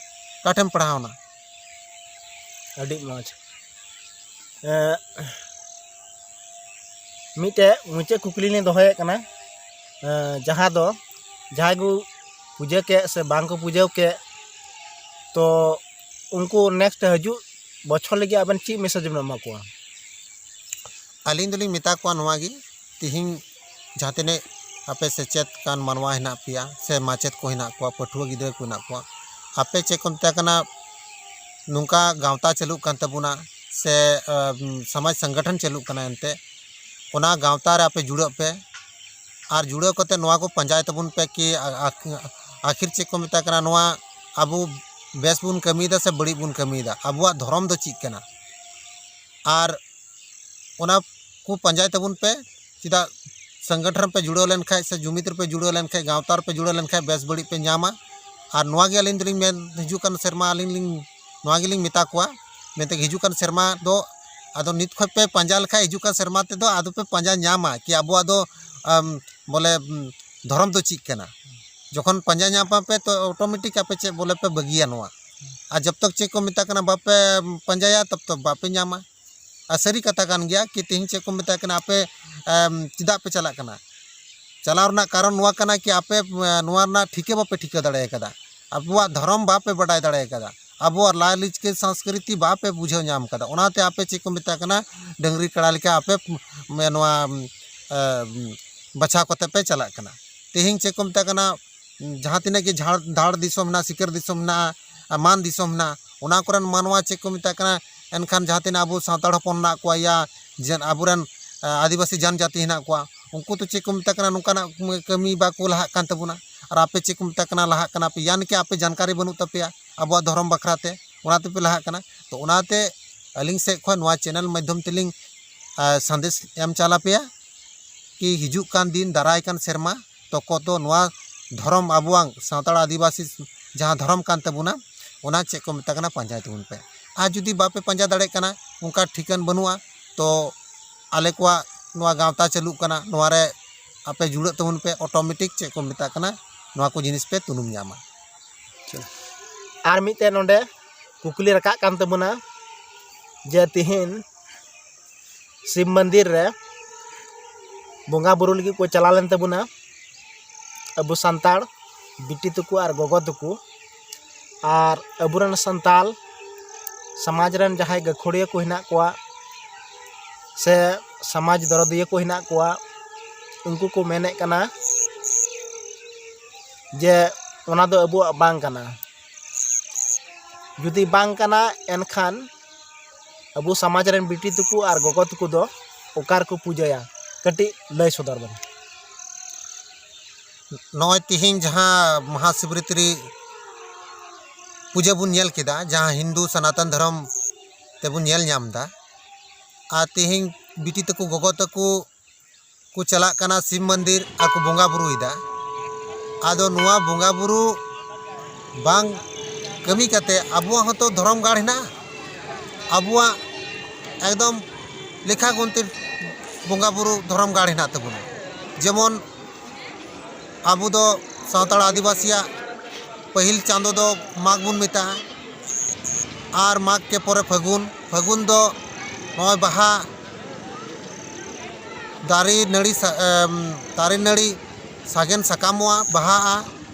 ᱚᱠᱟᱴᱷᱮᱢ ᱯᱟᱲᱦᱟᱣᱱᱟ? ᱟᱹᱰᱤ ᱢᱚᱡᱽ᱾ ᱮᱸ, ᱢᱤᱫᱴᱮᱡ ᱢᱩᱪᱟᱹᱫ ᱠᱩᱠᱞᱤ ᱞᱤᱧ ᱫᱚᱦᱚᱭᱮᱫ ᱠᱟᱱᱟ, ᱮᱸ, ᱡᱟᱦᱟᱸ ᱫᱚ ᱡᱟᱦᱟᱸᱭ ᱠᱚ ᱯᱩᱡᱟᱹ ᱠᱮᱫ ᱥᱮ ᱵᱟᱝ ᱠᱚ ᱯᱩᱡᱟᱹ ᱠᱮᱫ, ᱛᱚ ᱩᱱᱠᱩ ᱱᱮᱠᱥᱴ ᱦᱤᱡᱩᱜ ᱵᱚᱪᱷᱚᱨ ᱞᱟᱹᱜᱤᱫ ᱟᱵᱮᱱ ᱪᱮᱫ ᱢᱮᱥᱮᱡᱽ ᱵᱮᱱ ᱮᱢᱟ ᱠᱚᱣᱟ? ᱟᱹᱞᱤᱧ ᱫᱚᱞᱤᱧ ᱢᱮᱛᱟ ᱠᱚᱣᱟ ᱱᱚᱣᱟ ᱜᱮ, ᱛᱤᱦᱤᱧ ᱡᱟᱦᱟᱸ ᱛᱤᱱᱟᱹᱜ ᱟᱯᱮ ᱥᱮᱪᱮᱫ ᱠᱟᱱ ᱢᱟᱱᱣᱟ ᱦᱮᱱᱟᱜ ᱯᱮᱭᱟ ᱥᱮ ᱢᱟᱪᱮᱫ ᱠᱚ ᱦᱮᱱᱟᱜ ᱠᱚᱣᱟ, ᱯᱟᱹᱴᱷᱩᱣᱟᱹ ᱜᱤᱫᱽᱨᱟᱹ ᱠᱚ ᱦᱮᱱᱟᱜ ᱠᱚᱣᱟ, ᱟᱯᱮ ᱪᱮᱫ ᱠᱚ ᱢᱮᱛᱟ ᱠᱟᱱᱟ, ᱱᱚᱝᱠᱟ ᱜᱟᱶᱛᱟ ᱪᱟᱹᱞᱩᱜ ᱠᱟᱱ ᱛᱟᱵᱚᱱᱟ ᱥᱮ ᱥᱚᱢᱟᱡᱽ ᱥᱚᱝᱜᱚᱴᱷᱚᱱ ᱪᱟᱹᱞᱩᱜ ᱠᱟᱱᱟ, ᱮᱱᱛᱮ ᱚᱱᱟ ᱜᱟᱶᱛᱟ ᱨᱮ ᱟᱯᱮ ᱡᱩᱲᱟᱹᱜ ᱯᱮ᱾ ᱟᱨ ᱡᱩᱲᱟᱹᱣ ᱠᱟᱛᱮ ᱱᱚᱣᱟ ᱠᱚ ᱯᱟᱸᱡᱟᱭ ᱛᱟᱵᱚᱱ ᱯᱮ ᱠᱤ ᱟ- ᱟ- ᱟᱹᱠᱷᱤᱨ ᱪᱮᱫ ᱠᱚ ᱢᱮᱛᱟ ᱠᱟᱱᱟ, ᱱᱚᱣᱟ ᱟᱵᱚ ᱵᱮᱥ ᱵᱚᱱ ᱠᱟᱹᱢᱤᱭᱮᱫᱟ ᱥᱮ ᱵᱟᱹᱲᱤᱡ ᱵᱚᱱ ᱠᱟᱹᱢᱤᱭᱮᱫᱟ, ᱟᱵᱚᱣᱟᱜ ᱫᱷᱚᱨᱚᱢ ᱫᱚ ᱪᱮᱫ ᱠᱟᱱᱟ? ᱟᱨ ᱚᱱᱟ ᱠᱚ ᱯᱟᱸᱡᱟᱭ ᱛᱟᱵᱚᱱ ᱯᱮ᱾ ᱪᱮᱫᱟᱜ ᱥᱚᱝᱜᱚᱴᱷᱚᱱ ᱨᱮᱯᱮ ᱡᱩᱲᱟᱹᱣ ᱞᱮᱱᱠᱷᱟᱡ ᱥᱮ ᱡᱩᱢᱤᱫ ᱨᱮᱯᱮ ᱡᱩᱲᱟᱹᱣ ᱞᱮᱱᱠᱷᱟᱡ, ᱜᱟᱶᱛᱟ ᱨᱮᱯᱮ ᱡᱩᱲᱟᱹᱣ ᱞᱮᱱᱠᱷᱟᱡ ᱵᱮᱥ ᱵᱟᱹᱲᱤᱡ ᱯᱮ ᱧᱟᱢᱟ᱾ ᱟᱨ ᱱᱚᱣᱟ ᱜᱮ ᱟᱹᱞᱤᱧ ᱫᱚᱞᱤᱧ ᱢᱮᱱ, ᱦᱤᱡᱩᱜ ᱠᱟᱱ ᱥᱮᱨᱢᱟ ᱟᱹᱞᱤᱧ ᱞᱤᱧ ᱱᱚᱣᱟ ᱜᱮᱞᱤᱧ ᱢᱮᱛᱟ ᱠᱚᱣᱟ, ᱢᱮᱱᱛᱮ ᱦᱤᱡᱩᱜ ᱠᱟᱱ ᱥᱮᱨᱢᱟ ᱫᱚ ᱟᱫᱚ ᱱᱤᱛ ᱠᱷᱚᱡ ᱯᱮ ᱯᱟᱸᱡᱟ ᱞᱮᱠᱷᱟᱡ, ᱦᱤᱡᱩᱜ ᱠᱟᱱ ᱥᱮᱨᱢᱟ ᱛᱮᱫᱚ ᱟᱫᱚ ᱯᱮ ᱯᱟᱸᱡᱟ ᱧᱟᱢᱟ ᱠᱤ ᱟᱵᱚᱣᱟᱜ ᱫᱚ ᱟᱢ, ᱵᱚᱞᱮ ᱩᱢ, ᱫᱷᱚᱨᱚᱢ ᱫᱚ ᱪᱮᱫ ᱠᱟᱱᱟ᱾ ᱡᱚᱠᱷᱚᱱ ᱯᱟᱸᱡᱟ ᱧᱟᱢ ᱯᱮ ᱛᱚ ᱚᱴᱳᱢᱮᱴᱤᱠ ᱟᱯᱮ ᱪᱮᱫ ᱵᱚᱞᱮ ᱯᱮ ᱵᱟᱹᱜᱤᱭᱟ ᱱᱚᱣᱟ᱾ ᱟᱨ ᱡᱚᱵ ᱛᱚᱠ ᱪᱮᱫ ᱠᱚ ᱢᱮᱛᱟ ᱠᱟᱱᱟ ᱵᱟᱯᱮ ᱯᱟᱸᱡᱟᱭᱟ, ᱛᱚᱵ ᱛᱚᱠ ᱵᱟᱯᱮ ᱧᱟᱢᱟ᱾ ᱟᱨ ᱥᱟᱹᱨᱤ ᱠᱟᱛᱷᱟ ᱠᱟᱱ ᱜᱮᱭᱟ ᱠᱤ ᱛᱮᱦᱮᱧ ᱪᱮᱫ ᱠᱚ ᱢᱮᱛᱟ ᱠᱟᱱᱟ, ᱟᱯᱮ ᱮᱢ, ᱪᱮᱫᱟᱜ ᱯᱮ ᱪᱟᱞᱟᱜ ᱠᱟᱱᱟ? ᱪᱟᱞᱟᱣ ᱨᱮᱱᱟᱜ ᱠᱟᱨᱚᱱ ᱱᱚᱣᱟ ᱠᱟᱱᱟ ᱠᱤ ᱟᱯᱮ ᱮ, ᱱᱚᱣᱟ ᱨᱮᱱᱟᱜ ᱴᱷᱤᱠᱟᱹ ᱵᱟᱯᱮ ᱴᱷᱤᱠᱟᱹ ᱫᱟᱲᱮ ᱟᱠᱟᱫᱟ, ᱟᱵᱚᱣᱟᱜ ᱫᱷᱚᱨᱚᱢ ᱵᱟᱯᱮ ᱵᱟᱰᱟᱭ ᱫᱟᱲᱮ ᱟᱠᱟᱫᱟ, ᱟᱵᱚᱣᱟᱜ ᱞᱟᱭ ᱞᱤᱪᱠᱟᱹ ᱥᱚᱝᱥᱠᱨᱤᱛᱤ ᱵᱟᱯᱮ ᱵᱩᱡᱷᱟᱹᱣ ᱧᱟᱢ ᱟᱠᱟᱫᱟ᱾ ᱚᱱᱟᱛᱮ ᱟᱯᱮ ᱪᱮᱫ ᱠᱚ ᱢᱮᱛᱟ ᱠᱟᱱᱟ, ᱰᱟᱹᱝᱨᱤ ᱠᱟᱲᱟ ᱞᱮᱠᱟ ᱟᱯᱮ ᱮᱢ, ᱱᱚᱣᱟ ᱮ, ᱵᱟᱪᱷᱟᱣ ᱠᱟᱛᱮ ᱯᱮ ᱪᱟᱞᱟᱜ ᱠᱟᱱᱟ᱾ ᱛᱮᱦᱮᱧ ᱪᱮᱫ ᱠᱚ ᱢᱮᱛᱟ ᱠᱟᱱᱟ, ᱡᱟᱦᱟᱸ ᱛᱤᱱᱟᱹᱜ ᱜᱮ ᱡᱷᱟᱲ ᱫᱷᱟᱲ ᱫᱤᱥᱚᱢ ᱦᱮᱱᱟᱜᱼᱟ, ᱥᱤᱠᱟᱹᱨ ᱫᱤᱥᱚᱢ ᱦᱮᱱᱟᱜᱼᱟ, ᱟᱨ ᱢᱟᱱ ᱫᱤᱥᱚᱢ ᱦᱮᱱᱟᱜᱼᱟ, ᱚᱱᱟ ᱠᱚᱨᱮᱱ ᱢᱟᱱᱣᱟ ᱪᱮᱫ ᱠᱚ ᱢᱮᱛᱟ ᱠᱟᱱᱟ, ᱮᱱᱠᱷᱟᱱ ᱡᱟᱦᱟᱸ ᱛᱤᱱᱟᱹᱜ ᱟᱵᱚ ᱥᱟᱱᱛᱟᱲ ᱦᱚᱯᱚᱱ ᱦᱮᱱᱟᱜ ᱠᱚᱣᱟ, ᱭᱟ ᱡᱮ ᱟᱵᱚᱨᱮᱱ ᱟ, ᱟᱹᱫᱤᱵᱟᱹᱥᱤ ᱡᱟᱱᱡᱟᱹᱛᱤ ᱦᱮᱱᱟᱜ ᱠᱚᱣᱟ, ᱩᱱᱠᱩ ᱫᱚ ᱪᱮᱫ ᱠᱚ ᱢᱮᱛᱟ ᱠᱟᱱᱟ, ᱱᱚᱝᱠᱟᱱᱟᱜ ᱠᱟᱹᱢᱤ ᱵᱟᱠᱚ ᱞᱟᱦᱟᱜ ᱠᱟᱱ ᱛᱟᱵᱚᱱᱟ᱾ ᱟᱨ ᱟᱯᱮ ᱪᱮᱫ ᱠᱚ ᱢᱮᱛᱟ ᱠᱟᱱᱟ, ᱞᱟᱦᱟᱜ ᱠᱟᱱᱟ ᱯᱮ, ᱭᱟᱱᱤ ᱠᱤ ᱟᱯᱮ ᱡᱟᱱᱠᱟᱨᱤ ᱵᱟᱹᱱᱩᱜ ᱛᱟᱯᱮᱭᱟ ᱟᱵᱚᱣᱟᱜ ᱫᱷᱚᱨᱚᱢ ᱵᱟᱠᱷᱨᱟ ᱛᱮ᱾ ᱚᱱᱟ ᱛᱮᱯᱮ ᱞᱟᱦᱟᱜ ᱠᱟᱱᱟ᱾ ᱛᱚ ᱚᱱᱟᱛᱮ ᱟᱹᱞᱤᱧ ᱥᱮᱫ ᱠᱷᱚᱱ ᱱᱚᱣᱟ ᱪᱮᱱᱮᱞ ᱢᱟᱫᱽᱫᱷᱚᱢ ᱛᱮᱞᱤᱧ ᱥᱟᱸᱫᱮᱥ ᱮᱢ ᱪᱟᱞ ᱟᱯᱮᱭᱟ ᱠᱤ ᱦᱤᱡᱩᱜ ᱠᱟᱱ ᱫᱤᱱ, ᱫᱟᱨᱟᱭ ᱠᱟᱱ ᱥᱮᱨᱢᱟ ᱛᱚᱠᱚ ᱫᱚ ᱱᱚᱣᱟ ᱫᱷᱚᱨᱚᱢ, ᱟᱵᱚᱣᱟᱜ ᱥᱟᱱᱛᱟᱲ ᱟᱹᱫᱤᱵᱟᱹᱥᱤ ᱡᱟᱦᱟᱸ ᱫᱷᱚᱨᱚᱢ ᱠᱟᱱ ᱛᱟᱵᱚᱱᱟ, ᱚᱱᱟ ᱪᱮᱫ ᱠᱚ ᱢᱮᱛᱟᱜ ᱠᱟᱱᱟ, ᱯᱟᱸᱡᱟᱭ ᱛᱟᱵᱚᱱ ᱯᱮ᱾ ᱟᱨ ᱡᱩᱫᱤ ᱵᱟᱯᱮ ᱯᱟᱸᱡᱟ ᱫᱟᱲᱮᱭᱟᱜ ᱠᱟᱱᱟ, ᱚᱱᱠᱟ ᱴᱷᱤᱠᱟᱹᱱ ᱵᱟᱹᱱᱩᱜᱼᱟ, ᱛᱚ ᱟᱞᱮ ᱠᱚᱣᱟᱜ ᱱᱚᱣᱟ ᱜᱟᱶᱛᱟ ᱪᱟᱹᱞᱩᱜ ᱠᱟᱱᱟ, ᱱᱚᱣᱟ ᱨᱮ ᱟᱯᱮ ᱡᱩᱲᱟᱹᱜ ᱛᱟᱵᱚᱱ ᱯᱮ, ᱚᱴᱳᱢᱮᱴᱤᱠ ᱪᱮᱫ ᱠᱚ ᱢᱮᱛᱟᱜ ᱠᱟᱱᱟ, ᱱᱚᱣᱟ ᱠᱚ ᱡᱤᱱᱤᱥ ᱯᱮ ᱛᱩᱱᱩᱢ ᱧᱟᱢᱟ᱾ ᱟᱨ ᱢᱤᱫᱴᱮᱱ ᱱᱚᱰᱮ ᱠᱩᱠᱞᱤ ᱨᱟᱠᱟᱵ ᱠᱟᱱ ᱛᱟᱵᱚᱱᱟ ᱡᱮ ᱛᱤᱦᱤᱧ ᱥᱤᱵ ᱢᱚᱱᱫᱤᱨ ᱨᱮ ᱵᱚᱸᱜᱟ ᱵᱩᱨᱩ ᱞᱟᱹᱜᱤᱫ ᱠᱚ ᱪᱟᱞᱟᱣ ᱞᱮᱱ ᱛᱟᱵᱚᱱᱟ ᱟᱵᱚ ᱥᱟᱱᱛᱟᱲ ᱵᱤᱴᱤ ᱛᱟᱠᱚ ᱟᱨ ᱜᱚᱜᱚ ᱛᱟᱠᱚ, ᱟᱨ ᱟᱵᱚᱨᱮᱱ ᱥᱟᱱᱛᱟᱲ ᱥᱚᱢᱟᱡᱽ ᱨᱮᱱ ᱡᱟᱦᱟᱸᱭ ᱜᱟᱹᱠᱷᱩᱲᱤᱭᱟᱹ ᱠᱚ ᱦᱮᱱᱟᱜ ᱠᱚᱣᱟ ᱥᱮ ᱥᱚᱢᱟᱡᱽ ᱫᱚᱨᱚᱫᱤᱭᱟᱹ ᱠᱚ ᱦᱮᱱᱟᱜ ᱠᱚᱣᱟ, ᱩᱱᱠᱩ ᱠᱚ ᱢᱮᱱᱮᱫ ᱠᱟᱱᱟ ᱡᱮ ᱚᱱᱟ ᱫᱚ ᱟᱵᱚᱣᱟᱜ ᱵᱟᱝ ᱠᱟᱱᱟ᱾ ᱡᱩᱫᱤ ᱵᱟᱝ ᱠᱟᱱᱟ, ᱮᱱᱠᱷᱟᱱ ᱟᱵᱚ ᱥᱚᱢᱟᱡᱽ ᱨᱮᱱ ᱵᱤᱴᱤ ᱛᱟᱠᱚ ᱟᱨ ᱜᱚᱜᱚ ᱛᱟᱠᱚ ᱫᱚ ᱚᱠᱟ ᱨᱮᱠᱚ ᱯᱩᱡᱟᱹᱭᱟ? ᱠᱟᱹᱴᱤᱡ ᱞᱟᱹᱭ ᱥᱚᱫᱚᱨ ᱵᱮᱱ᱾ ᱱᱚᱜᱼᱚᱭ ᱛᱤᱦᱤᱧ ᱡᱟᱦᱟᱸ ᱢᱚᱦᱟᱥᱤᱵᱨᱟᱛᱨᱤ ᱯᱩᱡᱟᱹ ᱵᱚᱱ ᱧᱮᱞ ᱠᱮᱫᱟ, ᱡᱟᱦᱟᱸ ᱦᱤᱱᱫᱩ ᱥᱚᱱᱟᱛᱚᱱ ᱫᱷᱚᱨᱚᱢ ᱛᱮᱵᱚᱱ ᱧᱮᱞ ᱧᱟᱢ ᱮᱫᱟ, ᱟᱨ ᱛᱤᱦᱤᱧ ᱵᱤᱴᱤ ᱛᱟᱠᱚ, ᱜᱚᱜᱚ ᱛᱟᱠᱚ ᱠᱚ ᱪᱟᱞᱟᱜ ᱠᱟᱱᱟ ᱥᱤᱵ ᱢᱚᱱᱫᱤᱨ ᱟᱨ ᱠᱚ ᱵᱚᱸᱜᱟ ᱵᱩᱨᱩᱭᱮᱫᱟ᱾ ᱟᱫᱚ ᱱᱚᱣᱟ ᱵᱚᱸᱜᱟ ᱵᱩᱨᱩ ᱵᱟᱝ ᱠᱟᱹᱢᱤ ᱠᱟᱛᱮ ᱟᱵᱚᱣᱟᱜ ᱦᱚᱸᱛᱚ ᱫᱷᱚᱨᱚᱢ ᱜᱟᱲ ᱦᱮᱱᱟᱜᱼᱟ᱾ ᱟᱵᱚᱣᱟᱜ ᱮᱠᱫᱚᱢ ᱞᱮᱠᱷᱟ ᱜᱩᱱᱛᱤ ᱵᱚᱸᱜᱟ ᱵᱩᱨᱩ ᱫᱷᱚᱨᱚᱢ ᱜᱟᱲ ᱦᱮᱱᱟᱜ ᱛᱟᱵᱚᱱᱟ᱾ ᱡᱮᱢᱚᱱ ᱟᱵᱚ ᱫᱚ ᱥᱟᱱᱛᱟᱲ ᱟᱹᱫᱤᱵᱟᱹᱥᱤᱭᱟᱜ ᱯᱟᱹᱦᱤᱞ ᱪᱟᱸᱫᱚ ᱫᱚ ᱢᱟᱜᱽ ᱵᱚᱱ ᱢᱮᱛᱟᱜᱼᱟ᱾ ᱟᱨ ᱢᱟᱜᱽ ᱠᱮ ᱯᱚᱨᱮ ᱯᱷᱟᱹᱜᱩᱱ᱾ ᱯᱷᱟᱹᱜᱩᱱ ᱫᱚ ᱱᱚᱜᱼᱚᱭ ᱵᱟᱦᱟ, ᱫᱟᱨᱮ ᱱᱟᱹᱲᱤ ᱥᱟ-, ᱮᱢ, ᱫᱟᱨᱮ ᱱᱟᱹᱲᱤ ᱥᱟᱜᱮᱱ ᱥᱟᱠᱟᱢᱚᱜᱼᱟ, ᱵᱟᱦᱟᱜᱼᱟ᱾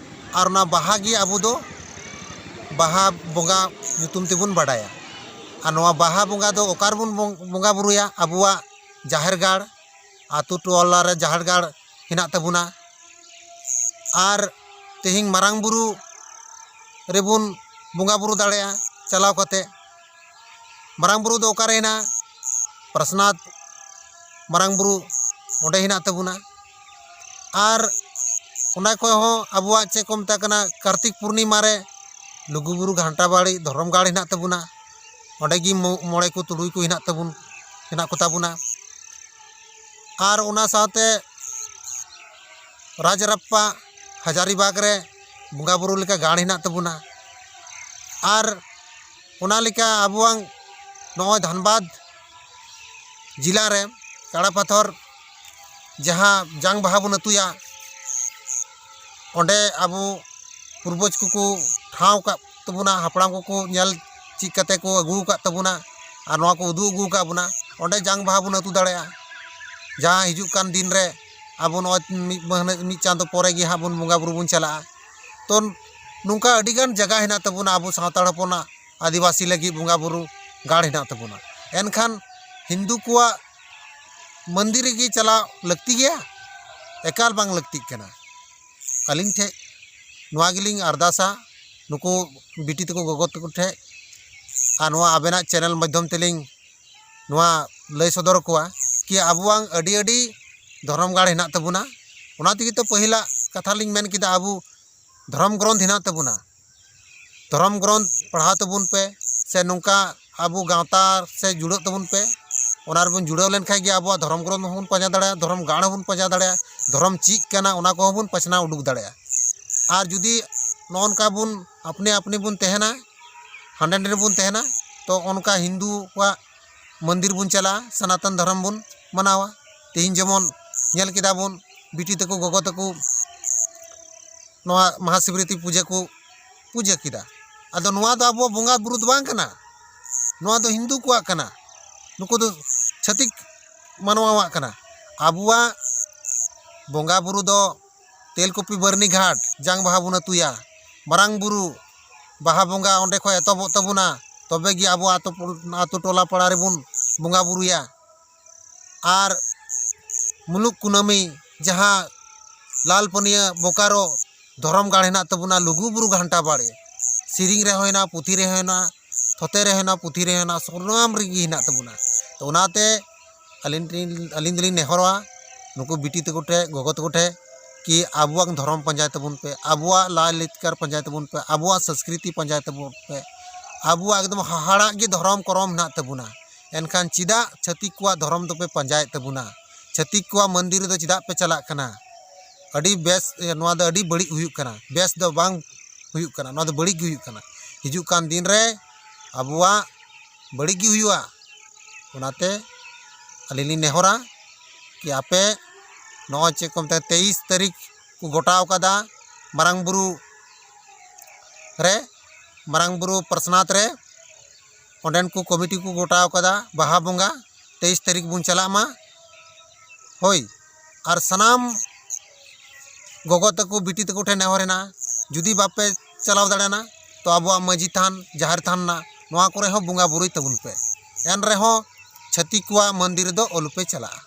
ᱟᱨ ᱚᱱᱟ ᱵᱟᱦᱟ ᱜᱮ ᱟᱵᱚ ᱫᱚ ᱵᱟᱦᱟ ᱵᱚᱸᱜᱟ ᱧᱩᱛᱩᱢ ᱛᱮᱵᱚᱱ ᱵᱟᱰᱟᱭᱟ᱾ ᱟᱨ ᱱᱚᱣᱟ ᱵᱟᱦᱟ ᱵᱚᱸᱜᱟ ᱫᱚ ᱚᱠᱟ ᱨᱮᱵᱚᱱ ᱵᱚᱝ-, ᱵᱚᱸᱜᱟ ᱵᱩᱨᱩᱭᱟ? ᱟᱵᱚᱣᱟᱜ ᱡᱟᱦᱮᱨ ᱜᱟᱲ, ᱟᱛᱳ ᱴᱚᱞᱟ ᱨᱮ ᱡᱟᱦᱮᱨ ᱜᱟᱲ ᱦᱮᱱᱟᱜ ᱛᱟᱵᱚᱱᱟ᱾ ᱟᱨ ᱛᱮᱦᱮᱧ ᱢᱟᱨᱟᱝ ᱵᱩᱨᱩ ᱨᱮᱵᱚᱱ ᱵᱚᱸᱜᱟ ᱵᱩᱨᱩ ᱫᱟᱲᱮᱭᱟᱜᱼᱟ ᱪᱟᱞᱟᱣ ᱠᱟᱛᱮ᱾ ᱢᱟᱨᱟᱝ ᱵᱩᱨᱩ ᱫᱚ ᱚᱠᱟᱨᱮ ᱦᱮᱱᱟᱜᱼᱟ? ᱯᱨᱟᱥᱱᱟᱛᱷ ᱢᱟᱨᱟᱝ ᱵᱩᱨᱩ ᱚᱸᱰᱮ ᱦᱮᱱᱟᱜ ᱛᱟᱵᱚᱱᱟ᱾ ᱟᱨ ᱚᱱᱟ ᱠᱷᱚᱱ ᱦᱚᱸ ᱟᱵᱚᱣᱟᱜ ᱪᱮᱫ ᱠᱚ ᱢᱮᱛᱟᱜ ᱠᱟᱱᱟ, ᱠᱟᱨᱛᱤᱠ ᱯᱩᱨᱱᱤᱢᱟ ᱨᱮ ᱞᱩᱜᱩᱵᱩᱨᱩ ᱜᱷᱟᱱᱴᱟ ᱵᱟᱲᱤ ᱫᱷᱚᱨᱚᱢ ᱜᱟᱲ ᱦᱮᱱᱟᱜ ᱛᱟᱵᱚᱱᱟ᱾ ᱚᱸᱰᱮ ᱜᱮ ᱢᱚ- ᱢᱚᱬᱮ ᱠᱚ ᱛᱩᱨᱩᱭ ᱠᱚ ᱦᱮᱱᱟᱜ ᱛᱟᱵᱚᱱ ᱦᱮᱱᱟᱜ ᱠᱚᱛᱟ ᱵᱚᱱᱟ᱾ ᱟᱨ ᱚᱱᱟ ᱥᱟᱶᱛᱮ ᱨᱟᱡᱽᱨᱟᱯᱯᱟ ᱦᱟᱡᱟᱨᱤᱵᱟᱜᱽ ᱨᱮ ᱵᱚᱸᱜᱟ ᱵᱩᱨᱩ ᱞᱮᱠᱟ ᱜᱟᱲ ᱦᱮᱱᱟᱜ ᱛᱟᱵᱚᱱᱟ᱾ ᱟᱨ ᱚᱱᱟ ᱞᱮᱠᱟ ᱟᱵᱚᱣᱟᱝ ᱱᱚᱜᱼᱚᱭ ᱫᱷᱟᱱᱵᱟᱫᱽ ᱡᱮᱞᱟ ᱨᱮ ᱠᱟᱲᱟ ᱯᱟᱛᱷᱚᱨ ᱡᱟᱦᱟᱸ ᱡᱟᱝ ᱵᱟᱦᱟ ᱵᱚᱱ ᱟᱹᱛᱩᱭᱟ, ᱚᱸᱰᱮ ᱟᱵᱚ ᱯᱩᱨᱵᱚᱡᱽ ᱠᱚᱠᱚ ᱴᱷᱟᱶ ᱟᱠᱟᱫ ᱛᱟᱵᱚᱱᱟ, ᱦᱟᱯᱲᱟᱢ ᱠᱚᱠᱚ ᱧᱮᱞ ᱪᱮᱫ ᱠᱟᱛᱮ ᱠᱚ ᱟᱹᱜᱩ ᱟᱠᱟᱫ ᱛᱟᱵᱚᱱᱟ ᱟᱨ ᱱᱚᱣᱟ ᱠᱚ ᱩᱫᱩᱜ ᱟᱹᱜᱩ ᱟᱠᱟᱫ ᱵᱚᱱᱟ᱾ ᱚᱸᱰᱮ ᱡᱟᱝ ᱵᱟᱦᱟ ᱵᱚᱱ ᱟᱹᱛᱩ ᱫᱟᱲᱮᱭᱟᱜᱼᱟ᱾ ᱡᱟᱦᱟᱸ ᱦᱤᱡᱩᱜ ᱠᱟᱱ ᱫᱤᱱ ᱨᱮ ᱟᱵᱚ ᱱᱚᱜᱼᱚᱭ ᱢᱤᱫ ᱢᱟᱹᱦᱱᱟᱹ, ᱢᱤᱫ ᱪᱟᱸᱫᱚ ᱯᱚᱨᱮ ᱜᱮ ᱦᱟᱸᱜ ᱵᱚᱱ ᱵᱚᱸᱜᱟ ᱵᱩᱨᱩ ᱵᱚᱱ ᱪᱟᱞᱟᱜᱼᱟ᱾ ᱛᱚ ᱱᱚᱝᱠᱟ ᱟᱹᱰᱤᱜᱟᱱ ᱡᱟᱭᱜᱟ ᱦᱮᱱᱟᱜ ᱛᱟᱵᱚᱱᱟ ᱟᱵᱚ ᱥᱟᱱᱛᱟᱲ ᱦᱚᱯᱚᱱᱟᱜ ᱟᱹᱫᱤᱵᱟᱹᱥᱤ ᱞᱟᱹᱜᱤᱫ ᱵᱚᱸᱜᱟ ᱵᱩᱨᱩ ᱜᱟᱲ ᱦᱮᱱᱟᱜ ᱛᱟᱵᱚᱱᱟ᱾ ᱮᱱᱠᱷᱟᱱ ᱦᱤᱱᱫᱩ ᱠᱚᱣᱟᱜ ᱢᱚᱱᱫᱤᱨ ᱨᱮᱜᱮ ᱪᱟᱞᱟᱣ ᱞᱟᱹᱠᱛᱤ ᱜᱮᱭᱟ? ᱮᱠᱟᱞ ᱵᱟᱝ ᱞᱟᱹᱠᱛᱤᱜ ᱠᱟᱱᱟ᱾ ᱟᱹᱞᱤᱧ ᱴᱷᱮᱱ ᱱᱚᱣᱟ ᱜᱮᱞᱤᱧ ᱟᱨᱫᱟᱥᱟ ᱱᱩᱠᱩ ᱵᱤᱴᱤ ᱛᱟᱠᱚ ᱜᱚᱜᱚ ᱛᱟᱠᱚ ᱴᱷᱮᱱ, ᱟᱨ ᱱᱚᱣᱟ ᱟᱵᱮᱱᱟᱜ ᱪᱮᱱᱮᱞ ᱢᱟᱫᱽᱫᱷᱚᱢ ᱛᱮᱞᱤᱧ ᱱᱚᱣᱟ ᱞᱟᱹᱭ ᱥᱚᱫᱚᱨ ᱟᱠᱚᱣᱟ ᱠᱤ ᱟᱵᱚᱣᱟᱝ ᱟᱹᱰᱤ ᱟᱹᱰᱤ ᱫᱷᱚᱨᱚᱢ ᱜᱟᱲ ᱦᱮᱱᱟᱜ ᱛᱟᱵᱚᱱᱟ᱾ ᱚᱱᱟ ᱛᱮᱜᱮ ᱛᱚ ᱯᱟᱹᱦᱤᱞᱟᱜ ᱠᱟᱛᱷᱟ ᱞᱤᱧ ᱢᱮᱱ ᱠᱮᱫᱟ, ᱟᱵᱚ ᱫᱷᱚᱨᱚᱢ ᱜᱨᱚᱱᱛᱷ ᱦᱮᱱᱟᱜ ᱛᱟᱵᱚᱱᱟ, ᱫᱷᱚᱨᱚᱢ ᱜᱨᱚᱱᱛᱷ ᱯᱟᱲᱦᱟᱣ ᱛᱟᱵᱚᱱ ᱯᱮ, ᱥᱮ ᱱᱚᱝᱠᱟ ᱟᱵᱚ ᱜᱟᱶᱛᱟ ᱥᱮ ᱡᱩᱲᱟᱹᱜ ᱛᱟᱵᱚᱱ ᱯᱮ᱾ ᱚᱱᱟ ᱨᱮᱵᱚᱱ ᱡᱩᱲᱟᱹᱣ ᱞᱮᱱᱠᱷᱟᱱ ᱜᱮ ᱟᱵᱚᱣᱟᱜ ᱫᱷᱚᱨᱚᱢ ᱜᱨᱚᱱᱛᱷ ᱦᱚᱸᱵᱚᱱ ᱯᱟᱸᱡᱟ ᱫᱟᱲᱮᱭᱟᱜᱼᱟ, ᱫᱷᱚᱨᱚᱢ ᱜᱟᱲ ᱦᱚᱸᱵᱚᱱ ᱯᱟᱸᱡᱟ ᱫᱟᱲᱮᱭᱟᱜᱼᱟ, ᱫᱷᱚᱨᱚᱢ ᱪᱮᱫ ᱠᱟᱱᱟ ᱚᱱᱟ ᱠᱚᱦᱚᱸ ᱵᱚᱱ ᱯᱟᱥᱱᱟᱣ ᱩᱰᱩᱠ ᱫᱟᱲᱮᱭᱟᱜᱼᱟ᱾ ᱟᱨ ᱡᱩᱫᱤ ᱱᱚᱜᱼᱚ ᱱᱚᱝᱠᱟ ᱵᱚᱱ ᱟᱯᱱᱮ ᱟᱯᱱᱮ ᱵᱚᱱ ᱛᱟᱦᱮᱱᱟ, ᱦᱟᱸᱰᱮ ᱱᱟᱰᱮ ᱵᱚᱱ ᱛᱟᱦᱮᱱᱟ, ᱛᱚ ᱚᱱᱠᱟ ᱦᱤᱱᱫᱩ ᱠᱚᱣᱟᱜ ᱢᱚᱱᱫᱤᱨ ᱵᱚᱱ ᱪᱟᱞᱟᱜᱼᱟ, ᱥᱟᱱᱟᱛᱚᱱ ᱫᱷᱚᱨᱚᱢ ᱵᱚᱱ ᱢᱟᱱᱟᱣᱟ᱾ ᱛᱮᱦᱮᱧ ᱡᱮᱢᱚᱱ ᱧᱮᱞ ᱠᱮᱫᱟ ᱵᱚᱱ ᱵᱤᱴᱤ ᱛᱟᱠᱚ ᱜᱚᱜᱚ ᱛᱟᱠᱚ ᱱᱚᱣᱟ ᱢᱟᱦᱟᱥᱤᱵᱨᱟᱛᱨᱤ ᱯᱩᱡᱟᱹ ᱠᱚ ᱯᱩᱡᱟᱹ ᱠᱮᱫᱟ᱾ ᱟᱫᱚ ᱱᱚᱣᱟ ᱫᱚ ᱟᱵᱚᱣᱟᱜ ᱵᱚᱸᱜᱟ ᱵᱩᱨᱩ ᱫᱚ ᱵᱟᱝ ᱠᱟᱱᱟ, ᱱᱚᱣᱟ ᱫᱚ ᱦᱤᱱᱫᱩ ᱠᱚᱣᱟᱜ ᱠᱟᱱᱟ᱾ ᱱᱩᱠᱩ ᱫᱚ ᱪᱷᱟᱹᱛᱤᱠ ᱢᱟᱱᱣᱟᱣᱟᱜ ᱠᱟᱱᱟ᱾ ᱟᱵᱚᱣᱟᱜ ᱵᱚᱸᱜᱟ ᱵᱩᱨᱩ ᱫᱚ ᱛᱮᱞᱠᱩᱯᱤ ᱵᱟᱹᱨᱱᱤ ᱜᱷᱟᱴ ᱡᱟᱝ ᱵᱟᱦᱟ ᱵᱚᱱ ᱟᱹᱛᱩᱭᱟ, ᱢᱟᱨᱟᱝ ᱵᱩᱨᱩ, ᱵᱟᱦᱟ ᱵᱚᱸᱜᱟ ᱚᱸᱰᱮ ᱠᱷᱚᱱ ᱮᱛᱚᱦᱚᱵᱚᱜ ᱛᱟᱵᱚᱱᱟ, ᱛᱚᱵᱮ ᱜᱮ ᱟᱵᱚ ᱟᱛᱳ ᱯᱚ-, ᱟᱛᱳ ᱴᱚᱞᱟ ᱯᱟᱲᱟ ᱨᱮᱵᱚᱱ ᱵᱚᱸᱜᱟ ᱵᱩᱨᱩᱭᱟ᱾ ᱟᱨ ᱢᱩᱞᱩᱠ ᱠᱩᱱᱟᱹᱢᱤ ᱡᱟᱦᱟᱸ ᱞᱟᱞ ᱯᱟᱹᱱᱤᱭᱟᱹ ᱵᱳᱠᱟᱨᱳ ᱫᱷᱚᱨᱚᱢ ᱜᱟᱲ ᱦᱮᱱᱟᱜ ᱛᱟᱵᱚᱱᱟ, ᱞᱩᱜᱩ ᱵᱩᱨᱩ ᱜᱷᱟᱱᱴᱟ ᱵᱟᱲᱮ, ᱥᱮᱨᱮᱧ ᱨᱮᱦᱚᱸ ᱦᱮᱱᱟᱜᱼᱟ, ᱯᱩᱛᱷᱤ ᱨᱮᱦᱚᱸ ᱦᱮᱱᱟᱜᱼᱟ, ᱛᱷᱚᱛᱮ ᱨᱮ ᱦᱮᱱᱟᱜᱼᱟ, ᱯᱩᱛᱷᱤ ᱨᱮ ᱦᱮᱱᱟᱜᱼᱟ, ᱥᱟᱱᱟᱢ ᱨᱮᱜᱮ ᱦᱮᱱᱟᱜ ᱛᱟᱵᱚᱱᱟ᱾ ᱛᱚ ᱚᱱᱟᱛᱮ ᱟᱹᱞᱤᱧ ᱴᱷᱮᱱ, ᱟᱹᱞᱤᱧ ᱫᱚᱞᱤᱧ ᱱᱮᱦᱚᱨᱚᱜᱼᱟ ᱱᱩᱠᱩ ᱵᱤᱴᱤ ᱛᱟᱠᱚ ᱴᱷᱮᱱ, ᱜᱚᱜᱚ ᱛᱟᱠᱚ ᱴᱷᱮᱱ, ᱠᱤ ᱟᱵᱚᱣᱟᱜ ᱫᱷᱚᱨᱚᱢ ᱯᱟᱸᱡᱟᱭ ᱛᱟᱵᱚᱱ ᱯᱮ, ᱟᱵᱚᱣᱟᱜ ᱞᱟᱭᱼᱞᱟᱠᱪᱟᱨ ᱯᱟᱸᱡᱟᱭ ᱛᱟᱵᱚᱱ ᱯᱮ, ᱟᱵᱚᱣᱟᱜ ᱥᱚᱸᱥᱠᱨᱤᱛᱤ ᱯᱟᱸᱡᱟᱭ ᱛᱟᱵᱚᱱ ᱯᱮ, ᱟᱵᱚᱣᱟᱜ ᱮᱠᱫᱚᱢ ᱦᱟᱦᱟᱲᱟᱜ ᱜᱮ ᱫᱷᱚᱨᱚᱢ ᱠᱚᱨᱚᱢ ᱦᱮᱱᱟᱜ ᱛᱟᱵᱚᱱᱟ᱾ ᱮᱱᱠᱷᱟᱱ ᱪᱮᱫᱟᱜ ᱪᱷᱟᱹᱛᱤᱠ ᱠᱚᱣᱟᱜ ᱫᱷᱚᱨᱚᱢ ᱫᱚᱯᱮ ᱯᱟᱸᱡᱟᱭᱮᱫ ᱛᱟᱵᱚᱱᱟ? ᱪᱷᱟᱹᱛᱤᱠ ᱠᱚᱣᱟᱜ ᱢᱚᱱᱫᱤᱨ ᱨᱮᱫᱚ ᱪᱮᱫᱟᱜ ᱯᱮ ᱪᱟᱞᱟᱜ ᱠᱟᱱᱟ? ᱟᱹᱰᱤ ᱵᱮᱥ, ᱱᱚᱣᱟ ᱫᱚ ᱟᱹᱰᱤ ᱵᱟᱹᱲᱤᱡ ᱦᱩᱭᱩᱜ ᱠᱟᱱᱟ, ᱵᱮᱥ ᱫᱚ ᱵᱟᱝ ᱦᱩᱭᱩᱜ ᱠᱟᱱᱟ, ᱱᱚᱣᱟ ᱫᱚ ᱵᱟᱹᱲᱤᱡ ᱜᱮ ᱦᱩᱭᱩᱜ ᱠᱟᱱᱟ᱾ ᱦᱤᱡᱩᱜ ᱠᱟᱱ ᱫᱤᱱ ᱨᱮ ᱟᱵᱚᱣᱟᱜ ᱵᱟᱹᱲᱤᱡ ᱜᱮ ᱦᱩᱭᱩᱜᱼᱟ᱾ ᱚᱱᱟᱛᱮ ᱟᱹᱞᱤᱧ ᱞᱤᱧ ᱱᱮᱦᱚᱨᱟ ᱠᱤ ᱟᱯᱮ ᱱᱚᱜᱼᱚᱭ ᱪᱮᱫ ᱠᱚ ᱢᱮᱛᱟᱜᱼᱟ, ᱛᱮᱭᱤᱥ ᱛᱟᱹᱨᱤᱠᱷ ᱠᱚ ᱜᱚᱴᱟᱣ ᱠᱟᱫᱟ ᱢᱟᱨᱟᱝ ᱵᱩᱨᱩ ᱨᱮ, ᱢᱟᱨᱟᱝ ᱵᱩᱨᱩ ᱯᱟᱨᱥᱱᱟᱛᱷ ᱨᱮ᱾ ᱚᱸᱰᱮᱱ ᱠᱚ ᱠᱚᱢᱤᱴᱤ ᱠᱚ ᱜᱚᱴᱟᱣ ᱠᱟᱫᱟ ᱵᱟᱦᱟ ᱵᱚᱸᱜᱟ ᱛᱮᱭᱤᱥ ᱛᱟᱹᱨᱤᱠᱷ ᱵᱚᱱ ᱪᱟᱞᱟᱜ ᱢᱟ᱾ ᱦᱳᱭ, ᱟᱨ ᱥᱟᱱᱟᱢ ᱜᱚᱜᱚ ᱛᱟᱠᱚ, ᱵᱤᱴᱤ ᱛᱟᱠᱚ ᱴᱷᱮᱱ ᱱᱮᱦᱚᱨ ᱦᱮᱱᱟᱜᱼᱟ, ᱡᱩᱫᱤ ᱵᱟᱯᱮ ᱪᱟᱞᱟᱣ ᱫᱟᱲᱮᱭᱟᱜᱼᱟ, ᱛᱚ ᱟᱵᱚᱣᱟᱜ ᱢᱟᱹᱡᱷᱤ ᱛᱷᱟᱱ, ᱡᱟᱦᱮᱨ ᱛᱷᱟᱱ ᱨᱮᱱᱟᱜ ᱱᱚᱣᱟ ᱠᱚᱨᱮ ᱦᱚᱸ ᱵᱚᱸᱜᱟ ᱵᱩᱨᱩᱭ ᱛᱟᱵᱚᱱ ᱯᱮ᱾ ᱮᱱ ᱨᱮᱦᱚᱸ ᱪᱷᱟᱹᱛᱤᱠ ᱠᱚᱣᱟᱜ ᱢᱚᱱᱫᱤᱨ ᱨᱮᱫᱚ ᱟᱞᱚᱯᱮ ᱪᱟᱞᱟᱜᱼᱟ᱾